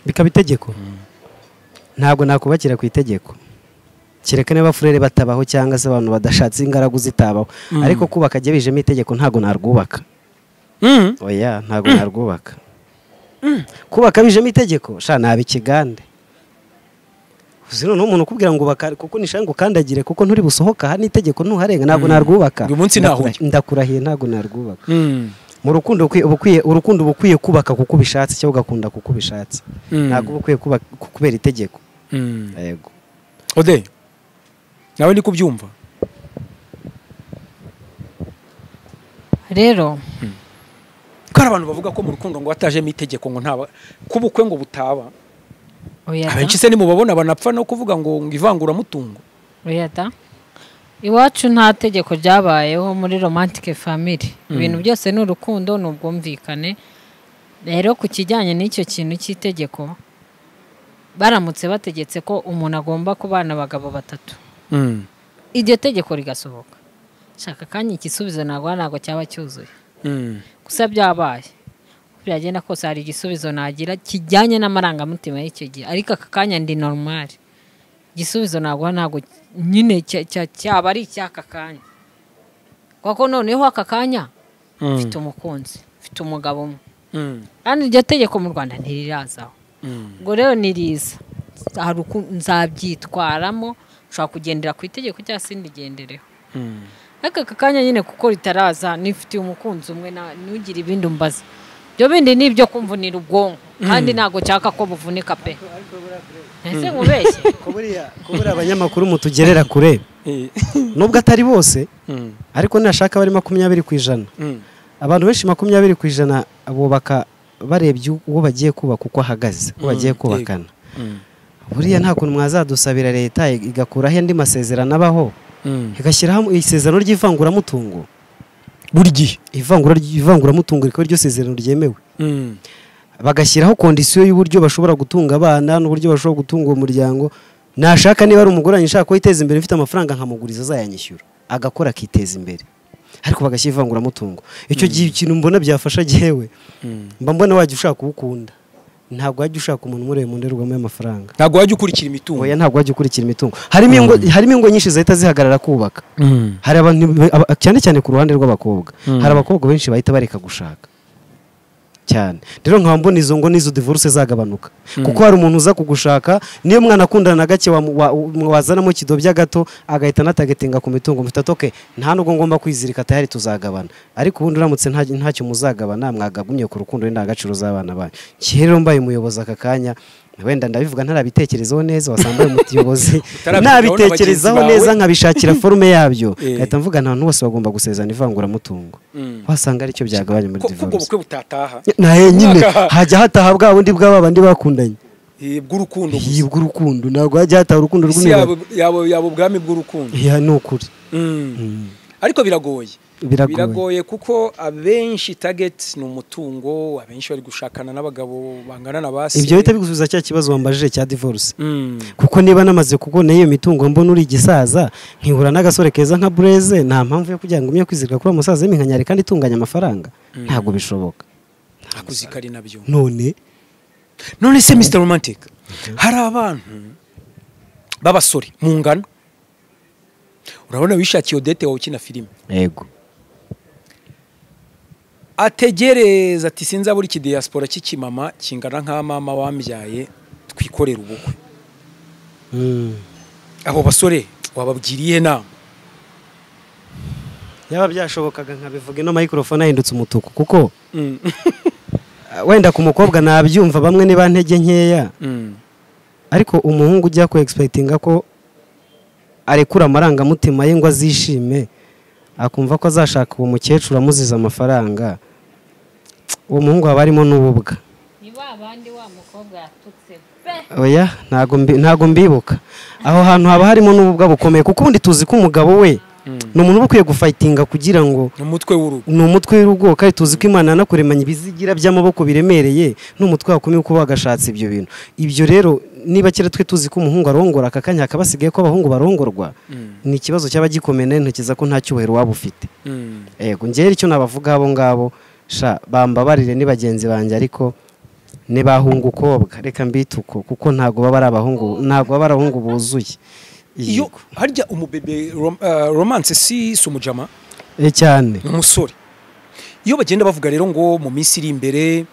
Bikaba itegeko? Ntabwo nakubakira ku itegeko. Kereka niba furere batabaho cyangwa se abantu badashatse ingaragu zitabaho. Ariko kubaka jye bijemo itegeko ntabwo narwubaka. Oya, ntabwo narwubaka. Kubaka bijemo itegeko, sha nabi ikigande. Uzi none umuntu ukubwira ngo baka kuko nishanga ngo kandagire kuko nturi busohoka ha n'itegeko ntuharenga, ntabwo narwubaka. Uyu munsi naho ndakurahiye ntabwo narwubaka. Mu rukundo ubukwiye urukundo ubukwiye kubaka kuko ubishatse cyangwa ugakunda kuko ubishatse. Ntabwo ubukwiye kubaka kubera itegeko. Yego. Ode nawe ni kubyumva rero ko abantu bavuga ko mu rukundo ngo watajemo itegeko ngo ntaba kubukwe ngo butaba. Abenshi se ni mubabona banapfa no kuvuga ngo ivangura mutungo. Oya da. Iwacu nta tegeko ryabayeho muri romantic family. Ibintu byose ni urukundo n'ubwumvikane. Rero ku kijyanye n'icyo kintu cy'itegeko baramutse bategetse ko umuntu agomba kubana abagabo batatu. Iryo tegeko rigasohoka. Shaka kanya igisubizo ntabwo cyaba cyuzuye. Gusa byabaye. Byagenda kose hari igisubizo nagira kijyanye n'amarangamutima y'icyo gihe, ariko aka kanya ndi normal. Igisubizo ntabwo nyine cyaba ari icyaka kanya, kuko noneho aka kanya mfite umukunzi, mfite umugabo umwe, kandi iryo tegeko mu Rwanda ntirirazaho. Ubwo rero niriza hari uko nzabyitwaramo, nshobora kugendera ku itegeko cyangwa se ndigendereho. Ariko aka kanya nyine kuko ritaraza nifitiye umukunzi umwe, ntugire ibindi umbaza. Byo bindi ni ibyo kumvunira ubwonko kandi ntago cyaka ko buvunika pe. Ese nkubeshye ko buriya abanyamakuru mutugerera kure nubwo atari bose, ariko nashaka bari 20%. Abantu benshi 20% bubaka barebye uwo bagiye kubaka uko ahagaze, uwo bagiye kubakana. Buriya nta kuntu mwazadusabira leta igakuraho andi masezerano abaho, igashyiraho isezerano ry'ivanguramutungo. Buri gihe ivanguramutungo rikaba ryo sezerano ryemewe. Bagashyiraho kondisiyo y'uburyo bashobora gutunga abana n'uburyo bashobora gutunga uwo muryango. Nashaka niba ari umugore nshaka ko yiteza imbere mfite amafaranga nkamuguriza azayanyishyura, agakora akiteza imbere. Ariko bagashyira ivanguramutungo. Icyo gihe ikintu mbona byafasha jewe, mba mbona wajya ushaka uwukunda. Ntabwo wajya ushaka umuntu umureba mu ndorerwamo y'amafaranga. Ntabwo wajya ukurikira imitungo. Oya, ntabwo wajya ukurikira imitungo. Harimo ingo nyinshi zahita zihagarara kubaka. Hari abantu cyane cyane ku ruhande rw'abakobwa. Hari abakobwa benshi bahita bareka gushaka. Cyane. Rero nkaba mbona izo ngo n'izo divorce zagabanuka. Kuko hari umuntu uza kugushaka, niyo mwana akundana na gake wazanamo kidobya gato agahita natagetinga ku mitungo mfite atoke, nta nubwo ngomba kwizirika tayari tuzagabana. Ariko ubundi uramutse ntacyo muzagabana mwagagumye ku rukundo n'indangagaciro z'abana banyu. Rero mbaye umuyobozi aka kanya wenda ndabivuga ntarabitekerezaho neza, wasambaye umuyobozi nabitekerezaho neza nkabishakira forume yabyo, ngahita mvuga nta bantu bose bagomba gusezerana ivanguramutungo. Wasanga aricyo byagabanya muri divorce. Kuko ubukwe butataha nahe nyine hajya hataha bwa bundi bw'abandi bakundanye bw'urukundo gusa, bw'urukundo ntabwo hajya hataha urukundo rw'imibare yabo ubwami bw'urukundo. Ya ni ukuri. Ariko biragoye. Biragoye kuko abenshi target ni umutungo, abenshi bari gushakana n'abagabo bangana na base. Ibyo bita bigusubiza cya kibazo wambajije cya divorce. Kuko niba namaze kubona iyo mitungo mbona uri igisaza, nkihura n'agasore keza nka Blaise, nta mpamvu yo kugira ngo umye kwizirika kuri umusaza w'iminkanyari kandi itunganya amafaranga. Ntabwo bishoboka. Akuzikari nabyo. None se Mr Romantic, hari abantu b'abasore mu ngano, urabona wishakiye Odette wawe ukina filime. Yego. Ategereza ati sinzabura iki diaspora cy'ikimama kingana nka mama wambyaye twikorera ubukwe. Abo basore wababwiriye nama? Yaba byashobokaga nkabivuga ino microphone ahindutse umutuku, kuko wenda ku mukobwa nabyumva bamwe niba ntege nkeya, ariko umuhungu ujya ku expectinga ko arekura amarangamutima ye ngo azishime, akumva ko azashaka uwo mukecuru amuziza amafaranga, uwo muhungu aba arimo n'ububwa. Ni ba bandi wa mukobwa yatutse pe. Oya, ntago mbibuka. Aho hantu haba harimo n'ububwa bukomeye, kuko ubundi tuzi ko umugabo we ni umuntu uba ukwiye gufightinga kugira ngo umutwe w'urugo, ni umutwe w'urugo, kandi tuzi ko Imana yanakuremanye ibizigira by'amaboko biremereye n'umutwe wakomeye uko bagashatse ibyo bintu. Ibyo rero niba kera twe tuzi ko umuhungu arongora, aka kanya hakabasigaye ko abahungu barongorwa, ni ikibazo cyaba gikomeye, ntekereza ko nta cyubahiro waba ufite. Yego, njyewe icyo nabavuga abo ngabo, sha bambabarire ni bagenzi banjye, ariko nibahunga ukobwa reka mbituko, kuko ntago baba ari abahungu, ntago baba ari abahungu buzuye. Iyo harya umubebe romance si sumujama cyane umusore, iyo bagenda bavuga rero ngo mu minsi iri imbere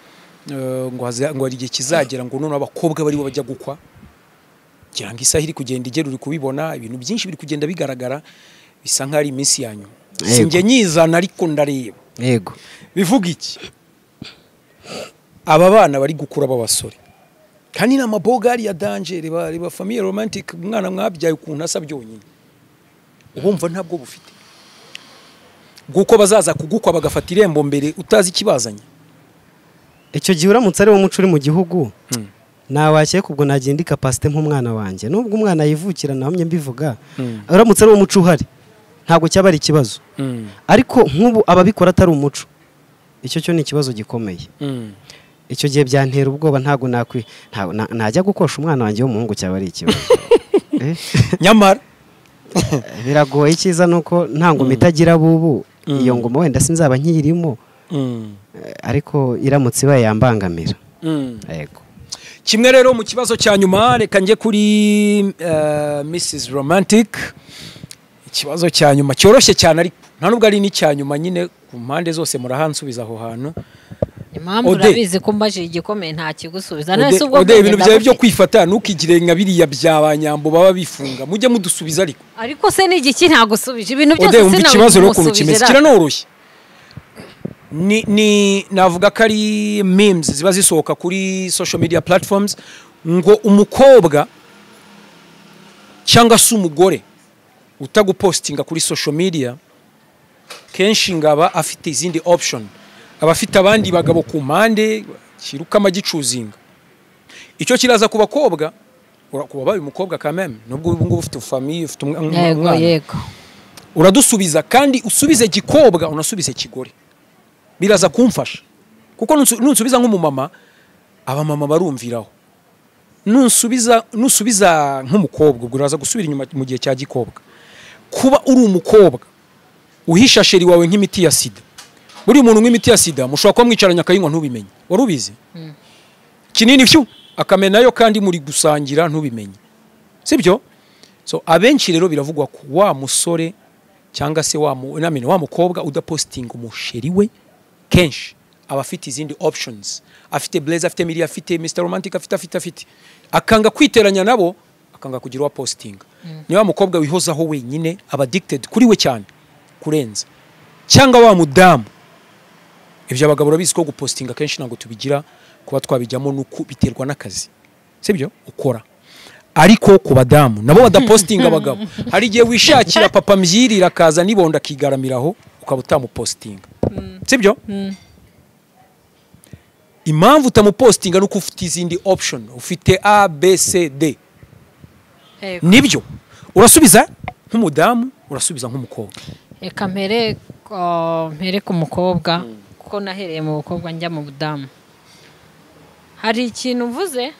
ngo ngo hari igihe kizagera ngo none abakobwa bari bo bajya gukwa, ngira ngo isaha iri kugenda igera, uri kubibona ibintu byinshi biri kugenda bigaragara, bisa nkaho ari iminsi ya nyuma. Sinjye nyizana ariko ndareba. Yego. Bivuga iki? Aba bana bari gukura b'abasore kandi ni amabogari ya danger, reba famille romantic, umwana mwabyaye ukuntu asa byonyine ubumva ntabwo bufite bw'uko bazaza kugukwa bagafata irembo mbere utazi ikibazanye. Icyo gihe uramutse ari wo muco uri mu gihugu, nawakeka ubwo nagenda ikapasite nk'umwana wanjye, nubwo umwana yivukira nahamye mbivuga, uramutse ari wo muco uhari ntabwo cyaba ari ikibazo. Ariko nk'ubu ababikora atari umuco, icyo cyo ni ikibazo gikomeye. Icyo gihe byantera ubwoba, ntabwo najya gukosha umwana wanjye w'umuhungu, cyaba ari ikibazo. Nyamara biragoye. Icyiza nuko nta ngoma itagira bubu, iyo ngoma wenda sinzaba nkiyirimo, ariko iramutse ibaye yambangamira. Yego. Kimwe rero mu kibazo cya nyuma, reka njye kuri Mrs Romantic. Ikibazo cya nyuma cyoroshye cyane, ariko nta nubwo ari n'icya nyuma nyine, ku mpande zose murahansubiza aho hantu. Impamvu urabizi ko mbajije igikomeye nta kigusubiza. None se ubwo ibintu byawe byo kwifata ntukigire nka biriya bya banyambo baba bifunga, mujye mudusubiza ariko. Ariko se ni igiki ntagusubije ibintu byose? Sinabwo ikibazo rero ukuntu kimeze kiranoroshye. Ni navuga ko ari memes ziba zisohoka kuri social media platforms, ngo umukobwa cyangwa se umugore utagupostinga kuri social media kenshi ngaba afite izindi option, abafite abandi bagabo ku mpande kiruka amagicuzinga. Icyo kiraza ku bakobwa, kuba baye umukobwa kameme nubwo ubu ngubu ufite famille, ufite umwana. Yego. Uradusubiza kandi usubize gikobwa, unasubize kigore, biraza kumfasha kuko nunsubiza nk'umumama abamama barumviraho, nusubiza nk'umukobwa ubwo uraza gusubira inyuma mu gihe cya gikobwa. Kuba uri umukobwa uhisha sheri wawe nk'imiti ya sida, buri muntu nk'imiti ya sida mushobora kuba mwicaranye akayinywa ntubimenye, wari ubizi? Kinini fyu akamenayo kandi muri gusangira ntubimenye, sibyo? So abenshi rero biravugwa ko wa musore cyangwa se wa wa mukobwa udapostinga umusheri we kenshi aba afite izindi options, afite Blaze, afite Miri, afite Mr Romantic, afite akanga kwiteranya nabo, akanga kugira uwa postinga. Ni wa mukobwa wihozaho wenyine, aba addicted kuri we cyane kurenza, cyangwa wa mudamu. Ibyo abagabo urabizi ko gupostinga kenshi ntabwo tubigira, kuba twabijyamo nuko biterwa n'akazi, sibyo ukora. Ariko ku badamu nabo badapostinga abagabo, hari igihe wishakira papa mbyirira akaza nibonda akigaramiraho ukaba utamupostinga, sibyo? Impamvu utamupostinga nuko ufite izindi option, ufite A B C D. Nibyo urasubiza nk'umudamu, urasubiza nk'umukobwa. Reka mpere ku mukobwa, kuko nahereye mu bukobwa njya mu budamu. Hari ikintu mvuze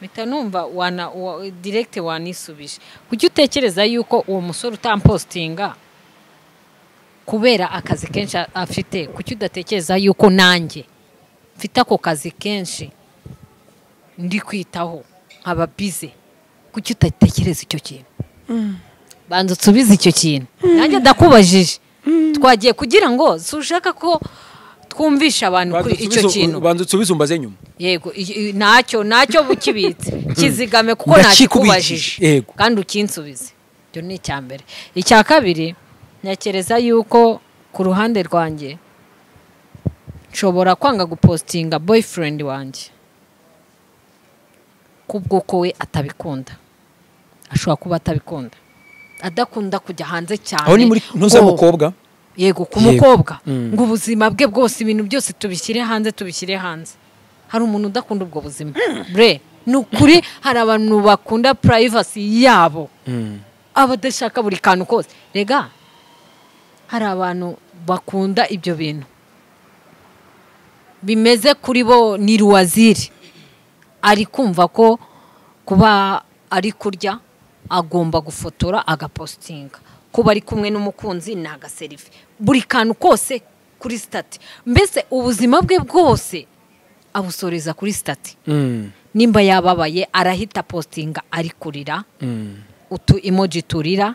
mpita numva direct wanisubije. Kuki utekereza yuko uwo musore utampostinga kubera akazi kenshi afite, kuki udatekereza yuko nanjye mfite ako kazi kenshi ndi kwitaho nkaba busy, kuki utatekereza icyo kintu? Banza usubize icyo kintu. Nanjye ndakubajije. Twagiye kugira ngo sushaka ko twumvisha abantu kuri icyo kintu. Banza usubize umbaze nyuma. Yego, ntacyo bukibitse. Kizigame kuko nakikubajije. Kandi ukinsubize. Ibyo ni icya mbere. Icya kabiri, ntekereza yuko ku ruhande rwanjye nshobora kwanga gupostinga boyfriend wanjye kubw'uko we atabikunda. Ashobora kuba atabikunda, adakunda kujya hanze cyane. Aho ni muri ntuza mukobwa? Yego, ku mukobwa ngo ubuzima bwe bwose, ibintu byose tubishyire hanze, tubishyire hanze. Hari umuntu udakunda ubwo buzima bre, ni ukuri. Hari abantu bakunda privacy yabo, abadashaka buri kantu kose. Rega hari abantu bakunda ibyo bintu bimeze kuri bo ni ruwaziri, ari kumva ko kuba ari kurya agomba gufotora agapostinga, kuba ari kumwe n'umukunzi ni agaserifi, buri kantu kose kuri stati. Mbese ubuzima bwe bwose abusoreza kuri stati. Nimba yababaye arahita postinga ari kurira, utu emoji turira.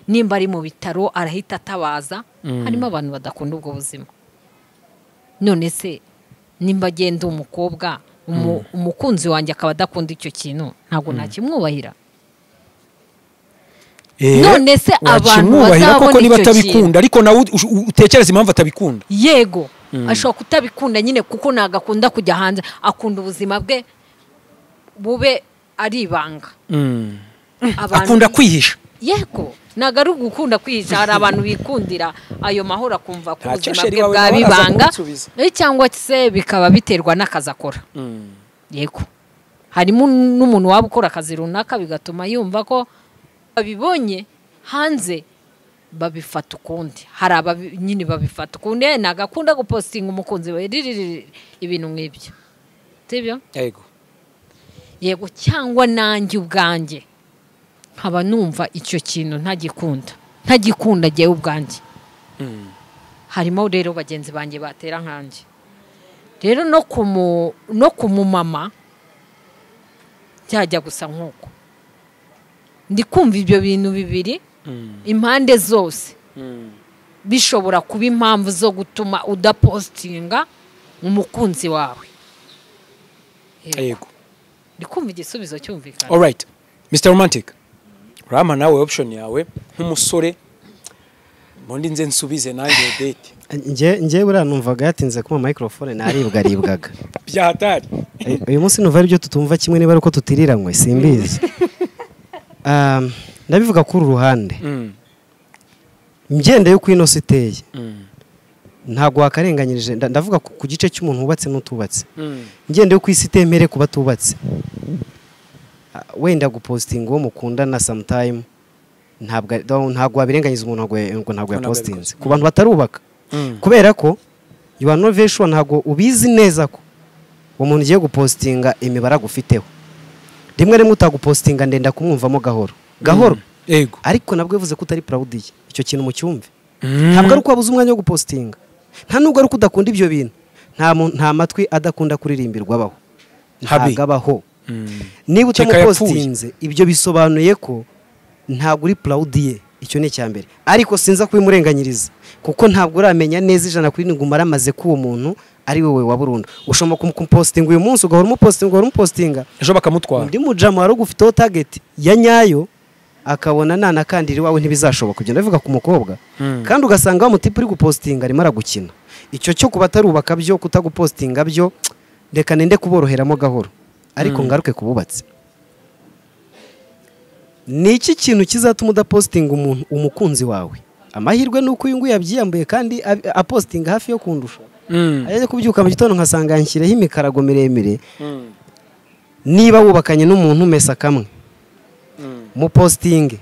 Nimba ari mu bitaro arahita atabaza. Harimo abantu badakunda ubwo buzima. None se nimba agenda umukobwa, umukunzi wanjye akaba adakunda icyo kintu, ntabwo nakimwubahira. None se abantu bazabona niba atabikunda, ariko nawe utekereza impamvu atabikunda. Yego, ashobora kutabikunda nyine kuko nagakunda kujya hanze, akunda ubuzima bwe bube ari ibanga. Akunda kwihisha. Yego, ntago ari ugukunda kwihisha. Hari abantu bikundira ayo mahoro, akumva ko ubuzima bwe bwaba ibanga, cyangwa se bikaba biterwa n'akazi akora. Yego, harimo n'umuntu waba ukora akazi runaka bigatuma yumva ko babibonye hanze babifata ukundi. Hari aba nyine babifata ukundi, nagakunda gupostinga umukunzi we ibintu nk'ibyo, sibyo? Yego. Yego, cyangwa nanjye ubwanjye nkaba numva icyo kintu ntagikunda jyewe ubwanjye. Harimo rero bagenzi banjye batera nkanjye. Rero no kumumama byajya gusa nkuko ndi kumva ibyo bintu bibiri impande zose bishobora kuba impamvu zo gutuma udapostinga umukunzi wawe. Yego, ndi kumva igisubizo cyumvikana. All right, Mr Romantic, Rama nawe option yawe nk'umusore, mbondi nze nsubize nanjye date. Nge buriya numvaga yatinze kuma microphone naribwaribwaga. Byahatari. Uyu munsi numva ari byo tutumva kimwe, niba ari uko tutiriranywe simbizi. Ndabivuga kuri ruhande. Ngende yo kwino siteye. Ntabwo wakarenganyirije, ndavuga ku gice cy'umuntu wubatse n'utubatse. Ngende yo kwisite mere kuba tubatse. Wenda gupostinga uwo mukundana sometime ntabwo wabirenganyiza umuntu ngo ntabwo yapostinze ku bantu batarubaka. Kubera ko you are not very sure, ntabwo ubizi neza ko uwo muntu ugiye gupostinga imibare agufiteho. Rimwe rimwe utagupostinga ndenda kumwumvamo gahoro gahoro. Yego, ariko nabwo bivuze ko utari proud ye. Icyo kintu mucyumve. Ntabwo ari uko wabuze umwanya wo gupostinga, nta nubwo ari uko udakunda ibyo bintu. Nta matwi adakunda kuririmbirwa abaho, ntabwo abaho. Niba utamupostinze ibyo bisobanuye ko ntabwo uri proud ye. Icyo ni icyambere. Ariko sinza kubimurenganyiriza kuko ntabwo uramenya neza 100% ngo umaramaze ko uwo muntu ari wowe wa burundu. Ushobora kumupostinga uyu munsi ugahora umupostinga, ejo bakamutwara. Undi mujama wari ugufiteho target ya nyayo akabona nanakandira iwawe ntibizashoboka. Kugenda bivuga ku mukobwa, kandi ugasanga wa mutipe uri gupostinga arimo aragukina. Icyo cyo kuba atarubaka byo kutagupostinga byo reka nende kuboroheramo gahoro. Ariko ngaruke kububatse. Ni iki kintu kizatuma udapostinga umuntu umukunzi wawe? Amahirwe nuko uyu nguyu yabyiyambuye kandi apostinga hafi yo kundusha. Ajya kubyuka mu gitondo nkasanga yanshyireho imikarago miremire. Niba wubakanye n'umuntu umesa kamwe, mupostinge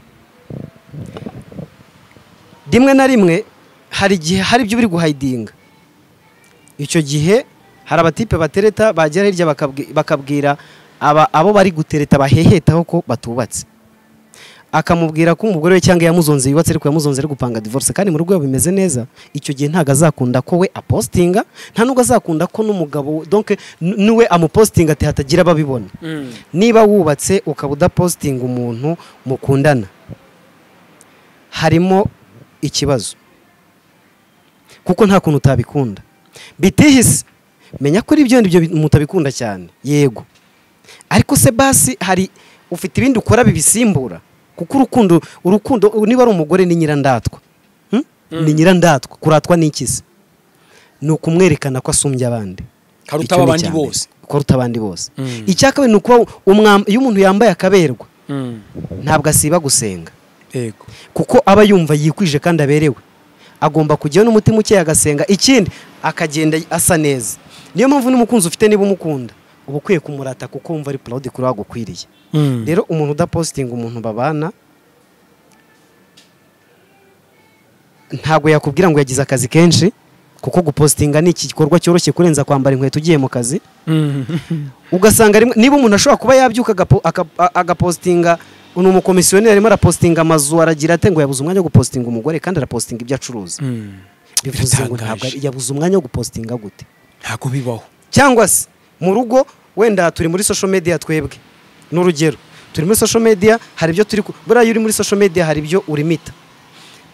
rimwe na rimwe. Hari igihe hari ibyo uri guhidinga. Icyo gihe hari abatipe batereta bagera hirya bakabwira abo bari gutereta bahehetaho ko batubatse. Akamubwira ko umugore we cyangwa yamuzonze yubatse ariko yamuzonze ari gupanga divorce kandi mu rugo bimeze neza. Icyo gihe ntago azakunda ko we apostinga, nta nubwo azakunda ko n'umugabo donc niwe amupostinga ati hatagira ababibona. Niba wubatse ukaba udapostinga umuntu mukundana, harimo ikibazo kuko nta kuntu utabikunda. Bitihise menya ko ibyo ndibyo mutabikunda cyane, yego, ariko se basi hari ufite ibindi ukora bibisimbura. Kuko urukundo niba ari umugore ni nyirandatwa. Ni nyirandatwa. Kuratwa ni iki se? Ni ukumwerekana ko asumbye abandi, karuta abandi bose, karuta abandi bose. Icyakabe ni uko iyo umuntu yambaye akaberwa ntabwo asiba gusenga. Yego, kuko aba yumva yikwije kandi aberewe, agomba kujyayo n'umutima ukeye agasenga, ikindi akagenda asa neza. Niyo mpamvu n'umukunzi ufite niba umukunda uba ukwiye kumurata kuko wumva ari proud kuri wagukwiriye. Rero umuntu udapostinga umuntu babana ntabwo yakubwira ngo yagize akazi kenshi, kuko gupostinga ni igikorwa cyoroshye kurenza kwambara inkweto ugiye mu kazi. Ugasanga niba umuntu ashobora kuba yabyuka agapostinga, uno umukomisiyoneri arimo arapostinga amazu, aragira ate ngo yabuze umwanya wo gupostinga umugore kandi arapostinga ibyo acuruza. Bivuze ngo ntabwo yabuze umwanya wo gupostinga gute? Ntabwo bibaho. Cyangwa se mu rugo wenda turi muri social media twebwe, n'urugero turi muri social media, hari ibyo turi buriya iyo uri muri social media hari ibyo urimita.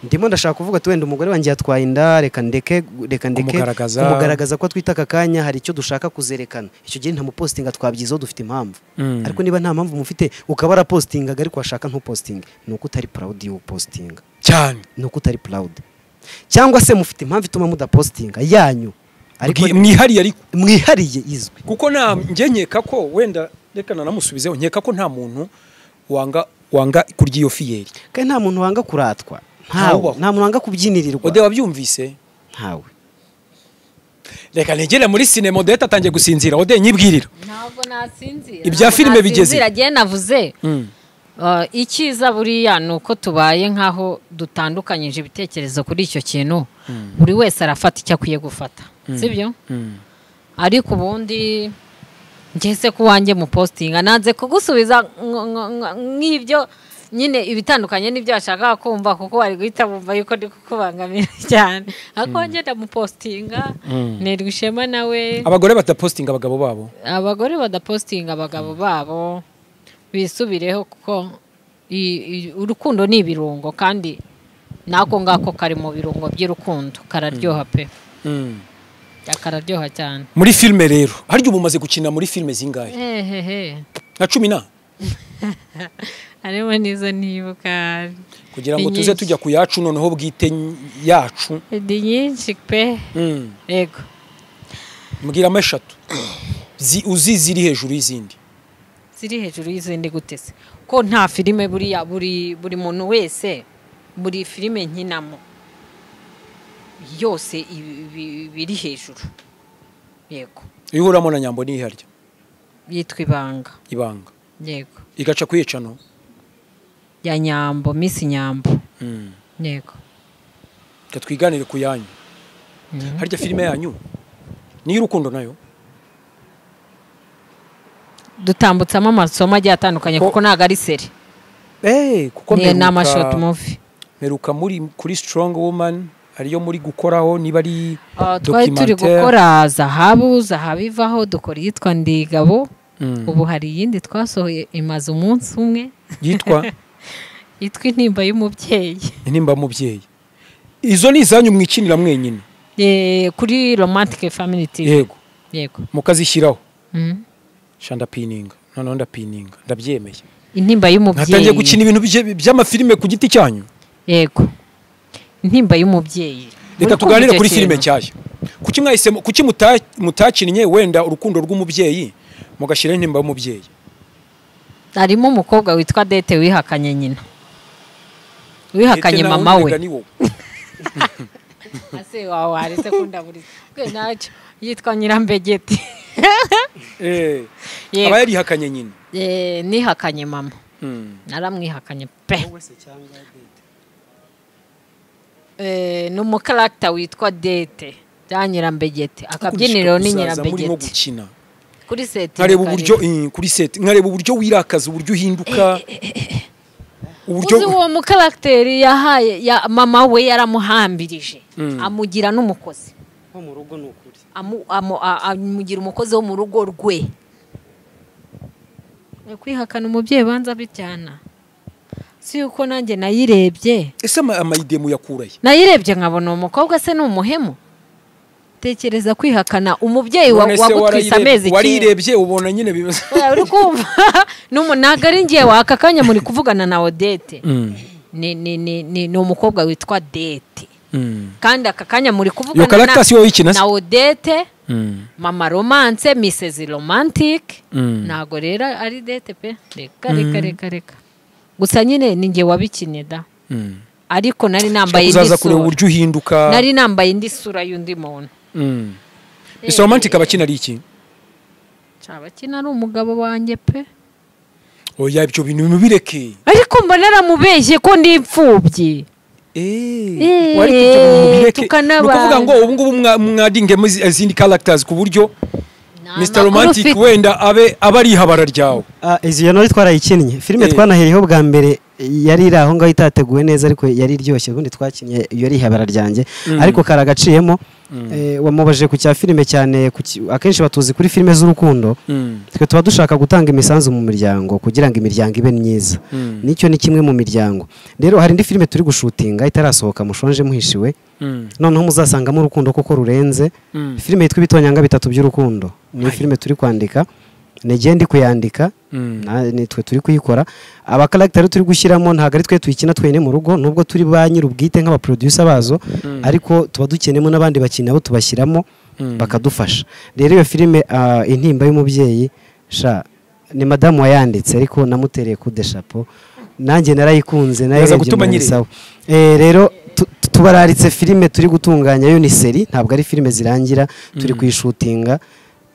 Ndimo ndashaka kuvuga ati wenda umugore wanjye yatwaye inda, reka ndeke kumugaragaza ko twita aka kanya hari icyo dushaka kuzerekana. Icyo gihe nta mupostinga twabyizeho, dufite impamvu. Ariko niba nta mpamvu mufite ukaba arapostinga ariko washaka ntupostinge, ni uko utari proud yo postinga cyane, ni uko utari proud. Cyangwa se mufite impamvu ituma mudapostinga yanyu, ariko mwihariye, ariko mwihariye izwi. Kuko na njye nkeka ko wenda reka nanamusubizeho, nkeka ko nta muntu wanga kurya iyo fiyeri, kandi nta muntu wanga kuratwa, ntawe, nta muntu wanga kubyinirirwa. Ode wabyumvise? Ntawe. Reka negere muri cinema, Odette atangiye gusinzira. Ode nyibwirira. Ntabwo nasinzira. Ibya filime bigeze. Nasinzira giye navuze. Icyiza buriya nuko tubaye nkaho dutandukanyije ibitekerezo kuri icyo kintu, buri wese arafata icyo akwiye gufata, sibyo? Ariko ubundi ngese ku wanjye mu postinga nanze kugusubiza nk'ibyo nyine ibitandukanye n'ibyo ashaka kumva, kuko wari guhita bumva yuko ndi kukubangamira cyane. Ariko njye ndamupostinga, nerwa ishema nawe. Abagore badapostinga abagabo babo, abagore badapostinga abagabo babo bisubireho, kuko urukundo ni ibirungo, kandi nako ngako kari mu birungo by'urukundo, kararyoha pe. Kararyoha cyane. Muri filme rero harya ubu umaze gukina muri filme zingahe? Nka 10 na arimo nizo nibuka, kugira ngo tuze tujya ku yacu noneho bwite yacu. Ni nyinshi pe. Yego, mbwira ameshatu uzi ziri hejuru y'izindi. Ziri hejuru y'izindi gute se? Ko nta filime buriya buri muntu wese buri filime nkinamo yose biri hejuru. Yego. Iyo uhuramo na Nyambo ni iharya yitwa Ibanga. Ibanga. Yego. Igaca kwicano ya Nyambo, Miss Nyambo. Yego. Twiganire ku yanyu. Harya filime yanyu ni y'urukundo nayo? Dutambutsamo amasomo agiye atandukanye kuko ntago ari seri. Kuko ni nama short movie. Meruka muri kuri Strong Woman ariyo muri gukoraho, niba ari twari turi gukora Zahabu, Zahabu ivaho dukora yitwa Ndigabo. Ubu hari iyindi twasohoye imaze umunsi umwe yitwa yitwa Intimba y'umubyeyi. Intimba y'umubyeyi. Izo ni izanyu mwikinira mwenyine? Kuri Romantic Family TV. Yego. Yego. Mukazishyiraho. Shanda pininga. Noneho ndapininga. Ndabyemeye. Intimba y'umubyeyi. Natangiye gukina ibintu by'amafilime ku giti cyanyu. Yego. Intimba y'umubyeyi. Reka tuganire kuri filime nshyashya. Kuki mwahisemo, kuki mutakinnye wenda urukundo rw'umubyeyi mugashyira intimba y'umubyeyi? Harimo umukobwa witwa Dete wihakanye nyina. Wihakanye mama we. Ase wawe arese kundaburiza. Kwe nacyo yitwa Nyirambegeti. Aba yarihakanye nyina. Nihakanye mama. Naramwihakanye pe. Ni umukaragita witwa Dete bya Nyirambegete, akabyiniro ni Nyirambegete kuri seti. Nkareba uburyo kuri seti, nkareba uburyo wirakaza, uburyo uhinduka, uburyo uzi uwo mukaragiteri yahaye ya mama we yaramuhambirije amugira n'umukozi wo mu rugo. Ni ukuri amugira umukozi wo mu rugo rwe. Kwihakana umubyeyi banza bijyana, si uko nanjye nayirebye. Ese amayidemu yakuraye? Nayirebye nkabona uwo mukobwa se ni umuhemu. Tekereza kwihakana umubyeyi wagutwise amezi icyenda. Warirebye ubona nyine bimeze. Uri kumva ntabwo ari ngiye waka kanya muri kuvugana na Odette. Ni umukobwa witwa Dete. Kandi aka kanya muri kuvugana na Odette, mama romance, Mrs Romantic. Ntabwo rero ari Dete pe. Reka reka reka reka. Gusa nyine ni ngiye wabikinye da. Ariko nari nambaye indi sura. Nari nambaye indi sura y'undi muntu. Mr Romantic abakina ari iki? Abakina ari umugabo wanjye pe. Oya ibyo bintu mubireke. Ariko mbona naramubeshye ko ndi imfubyi. Wari ibyo mubireke. Nukuvuga ngo ubu ngubu mwadingemo izindi characters ku buryo Mr Romantic wenda abe abari ihabara ryawe. Izi yo twarayikinnye. Filime twanahereyeho bwa mbere yari iri aho ngaho itateguwe neza ariko yari iryoshye, ubundi twakinnye iyo ari ihabara ryanjye ariko karagaciyemo. Wamubaje ku cya filime cyane, akenshi batuzi kuri filime z'urukundo. Twe tuba dushaka gutanga imisanzu mu miryango kugira ngo imiryango ibe myiza. Nicyo ni kimwe mu miryango. Rero hari indi filime turi gushutinga itarasohoka, mushonje muhishiwe. Noneho muzasangamo urukundo kuko rurenze. Filime yitwa Ibitonyanga bitatu by'urukundo. Ni filime turi kwandika, nige ndi kuyandika, nitwe turi kuyikora. Abakaragiteri turi gushyiramo ntabwo ari twe tuyikina twenyine mu rugo, nubwo turi ba nyir'ubwite nk'abaproducer bazo, ariko tuba dukenemo n'abandi bakinnyi nabo tubashyiramo bakadufasha. Rero iyo filime Intimba y'umubyeyi sha ni madamu wayanditse, ariko namutereye coup de chapeau, nanjye narayikunze nayirebye sawa. Rero tubararitse filime turi gutunganya yo ni seri, ntabwo ari filime zirangira, turi kuyishutinga.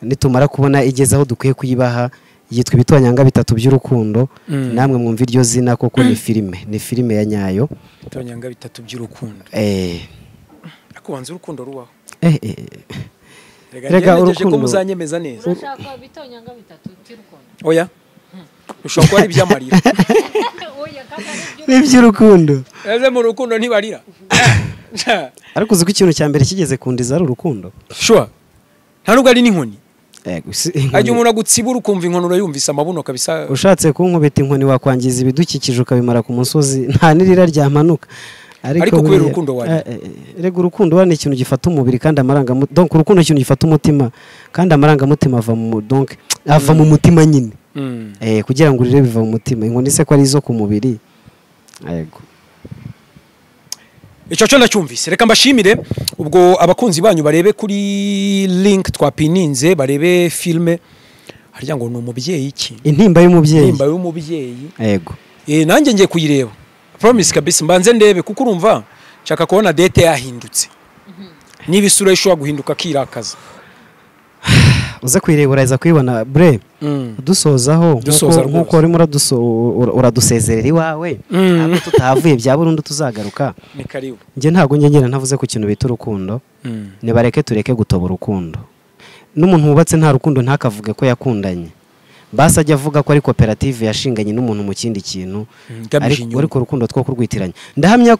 Nitumara kubona igeze aho dukwiye kuyibaha, yitwa Ibitonyanga bitatu by'urukundo. Namwe mwumva iryo zina koko ni filime, ni filime ya nyayo. Ibitonyanga bitatu by'urukundo. Akubanza urukundo rubaho. Rega urukundo muzanyemeza neza. Urashaka ibitonyanga bitatu by'urukundo? Oya. Ushobora kuba ari iby'amarira. Oya kaka ni iby'urukundo. Eze mu rukundo ntibarira. Ariko uzi ko ikintu cya mbere kigeze kundiza ari urukundo. Sure. Nta nubwo ari n'inkoni. Ajya umuntu agutsibura ukumva inkono urayumvise amabuno kabisa. Ushatse kunkubita inkoni wakwangiza ibidukikije ukabimara ku musozi, nta nirira ryamanuka. Ariko kubera urukundo wawe. Rega urukundo ni ikintu gifata umubiri kandi amarangamutima. Donc urukundo ikintu gifata umutima kandi amarangamutima ava mu donc ava mu mutima nyine. Kugira ngo urire biva mu mutima. Inkoni se ko ari izo ku mubiri. Yego. Icyo cyo ndacyumvise. Reka mbashimire ubwo abakunzi banyu barebe kuri link twapininze, barebe filme. Harya ngo ni umubyeyi iki? Intimba y'umubyeyi. Intimba y'umubyeyi. Yego. Nanjye ngiye kuyireba. Promise kabisa mbanze ndebe kuko urumva nshaka kubona date yahindutse. Niba isura ishobora guhinduka kirakaza. Uze kuyireba uraza kuyibona bre. Dusozaho nkuko urimo uradusezerera iwawe, ntabwo tutahavuye bya burundu tuzagaruka. Ni karibu. Njye ntabwo ngengera ntavuze ku kintu bita urukundo. Nibareke tureke gutoba urukundo. N'umuntu wubatse nta rukundo ntakavuge ko yakundanye. Basi ajya avuga ko ari koperative yashinganye n'umuntu mu kindi kintu, ariko urukundo two kurwitiranya. Ndahamya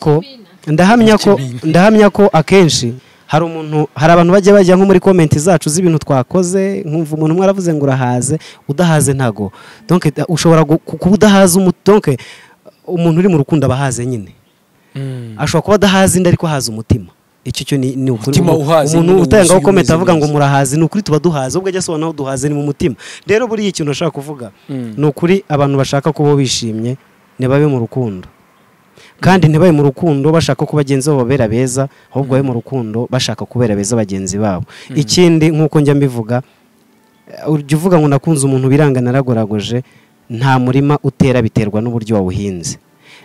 ko akenshi hari umuntu, hari abantu bajya bajya nko muri comment zacu z'ibintu twakoze, nkumva umuntu umwe aravuze ngo urahaze, udahaze ntago. Donc ushobora kuba udahaze donc umuntu uri mu rukundo abahaze nyine. Ashobora kuba adahaze inda ariko ahaze umutima. Icyo cyo ni ukuri. Umuntu utangaho comment avuga ngo murahaze, ni ukuri tuba duhaze, ubwo ajya asobanura aho duhaze ni mu mutima. Rero buriya ikintu nashaka kuvuga ni ukuri abantu bashaka kuba bishimye nibabe mu rukundo. Kandi ntibaye mu rukundo bashaka ko bagenzi babo babera beza, ahubwo babe mu rukundo bashaka kubera beza bagenzi babo. Ikindi nkuko njya mbivuga, ujya uvuga ngo nakunze umuntu biranga naragoragoje, nta murima utera biterwa n'uburyo wawuhinze.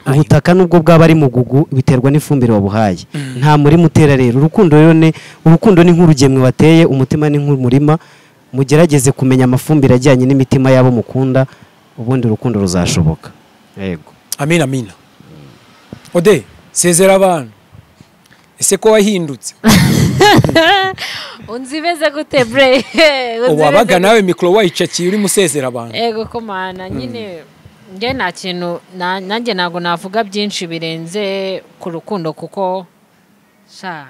Ubutaka nubwo bwaba ari mugugu biterwa n'ifumbire wabuhaye. Nta murima utera rero. Urukundo rero ni urukundo ni nk'urugemwe wateye, umutima ni nk'umurima. Mugerageze kumenya amafumbire ajyanye n'imitima yabo mukunda, ubundi urukundo ruzashoboka. Yego. Amina amina. Ode, sezera abantu. Ese ko wahindutse? Unzibeze gute bre? Wabaga nawe mikoro wayicakiye urimo usezera abantu. Ego ko mana nyine nge nta kintu nanjye ntabwo navuga byinshi birenze ku rukundo, kuko sha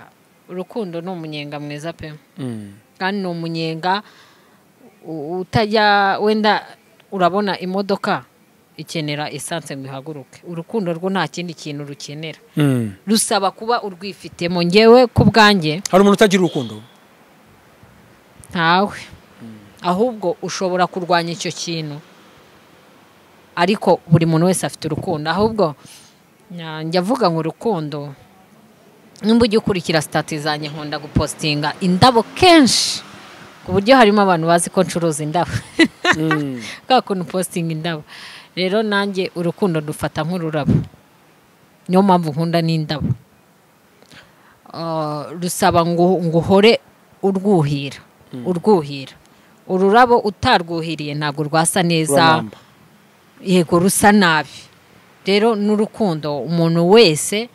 urukundo ni umunyenga mwiza pe. Kandi ni umunyenga utajya wenda urabona imodoka ikenera essence ngo ihaguruke, urukundo rwo nta kindi kintu rukenera, rusaba kuba urwifitemo. Ngewe ku bwanjye hari umuntu utagira urukundo? Ntawe. Ahubwo ushobora kurwanya icyo kintu, ariko buri muntu wese afite urukundo. Ahubwo njya avuga ngo urukundo, nimba ujya ukurikira stati zanjye nkunda gupostinga indabo kenshi, ku buryo harimo abantu bazi ko ncuruza indabo. Kwa kuntu postinga indabo. Rero nanjye urukundo dufata nk'ururabo, niyo mpamvu nkunda n'indabo. Rusaba ngo uhore urwuhira, urwuhira. Ururabo utarwuhiriye ntabwo rwasa neza, yego rusa nabi. Rero n'urukundo umuntu wese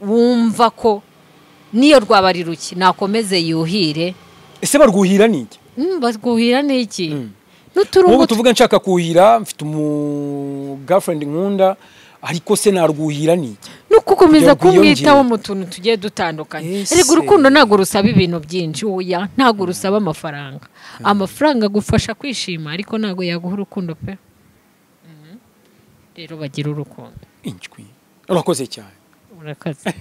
wumva ko niyo rwaba ari ruke nakomeze yuhire. Ese barwuhira niki? Barwuhira niki? N'uturungo tuvuga nshaka kuhira, mfite umu girlfriend nkunda, ariko se narwuhira niki? Nukukomeza kumwitaho mu tuntu tugiye dutandukanye. Erega urukundo ntago rusaba ibintu byinshi, oya, ntago rusaba amafaranga. Amafaranga agufasha kwishima, ariko ntago yaguha urukundo pe. Rero bagira urukundo. Injwi. Urakoze cyane. Urakoze.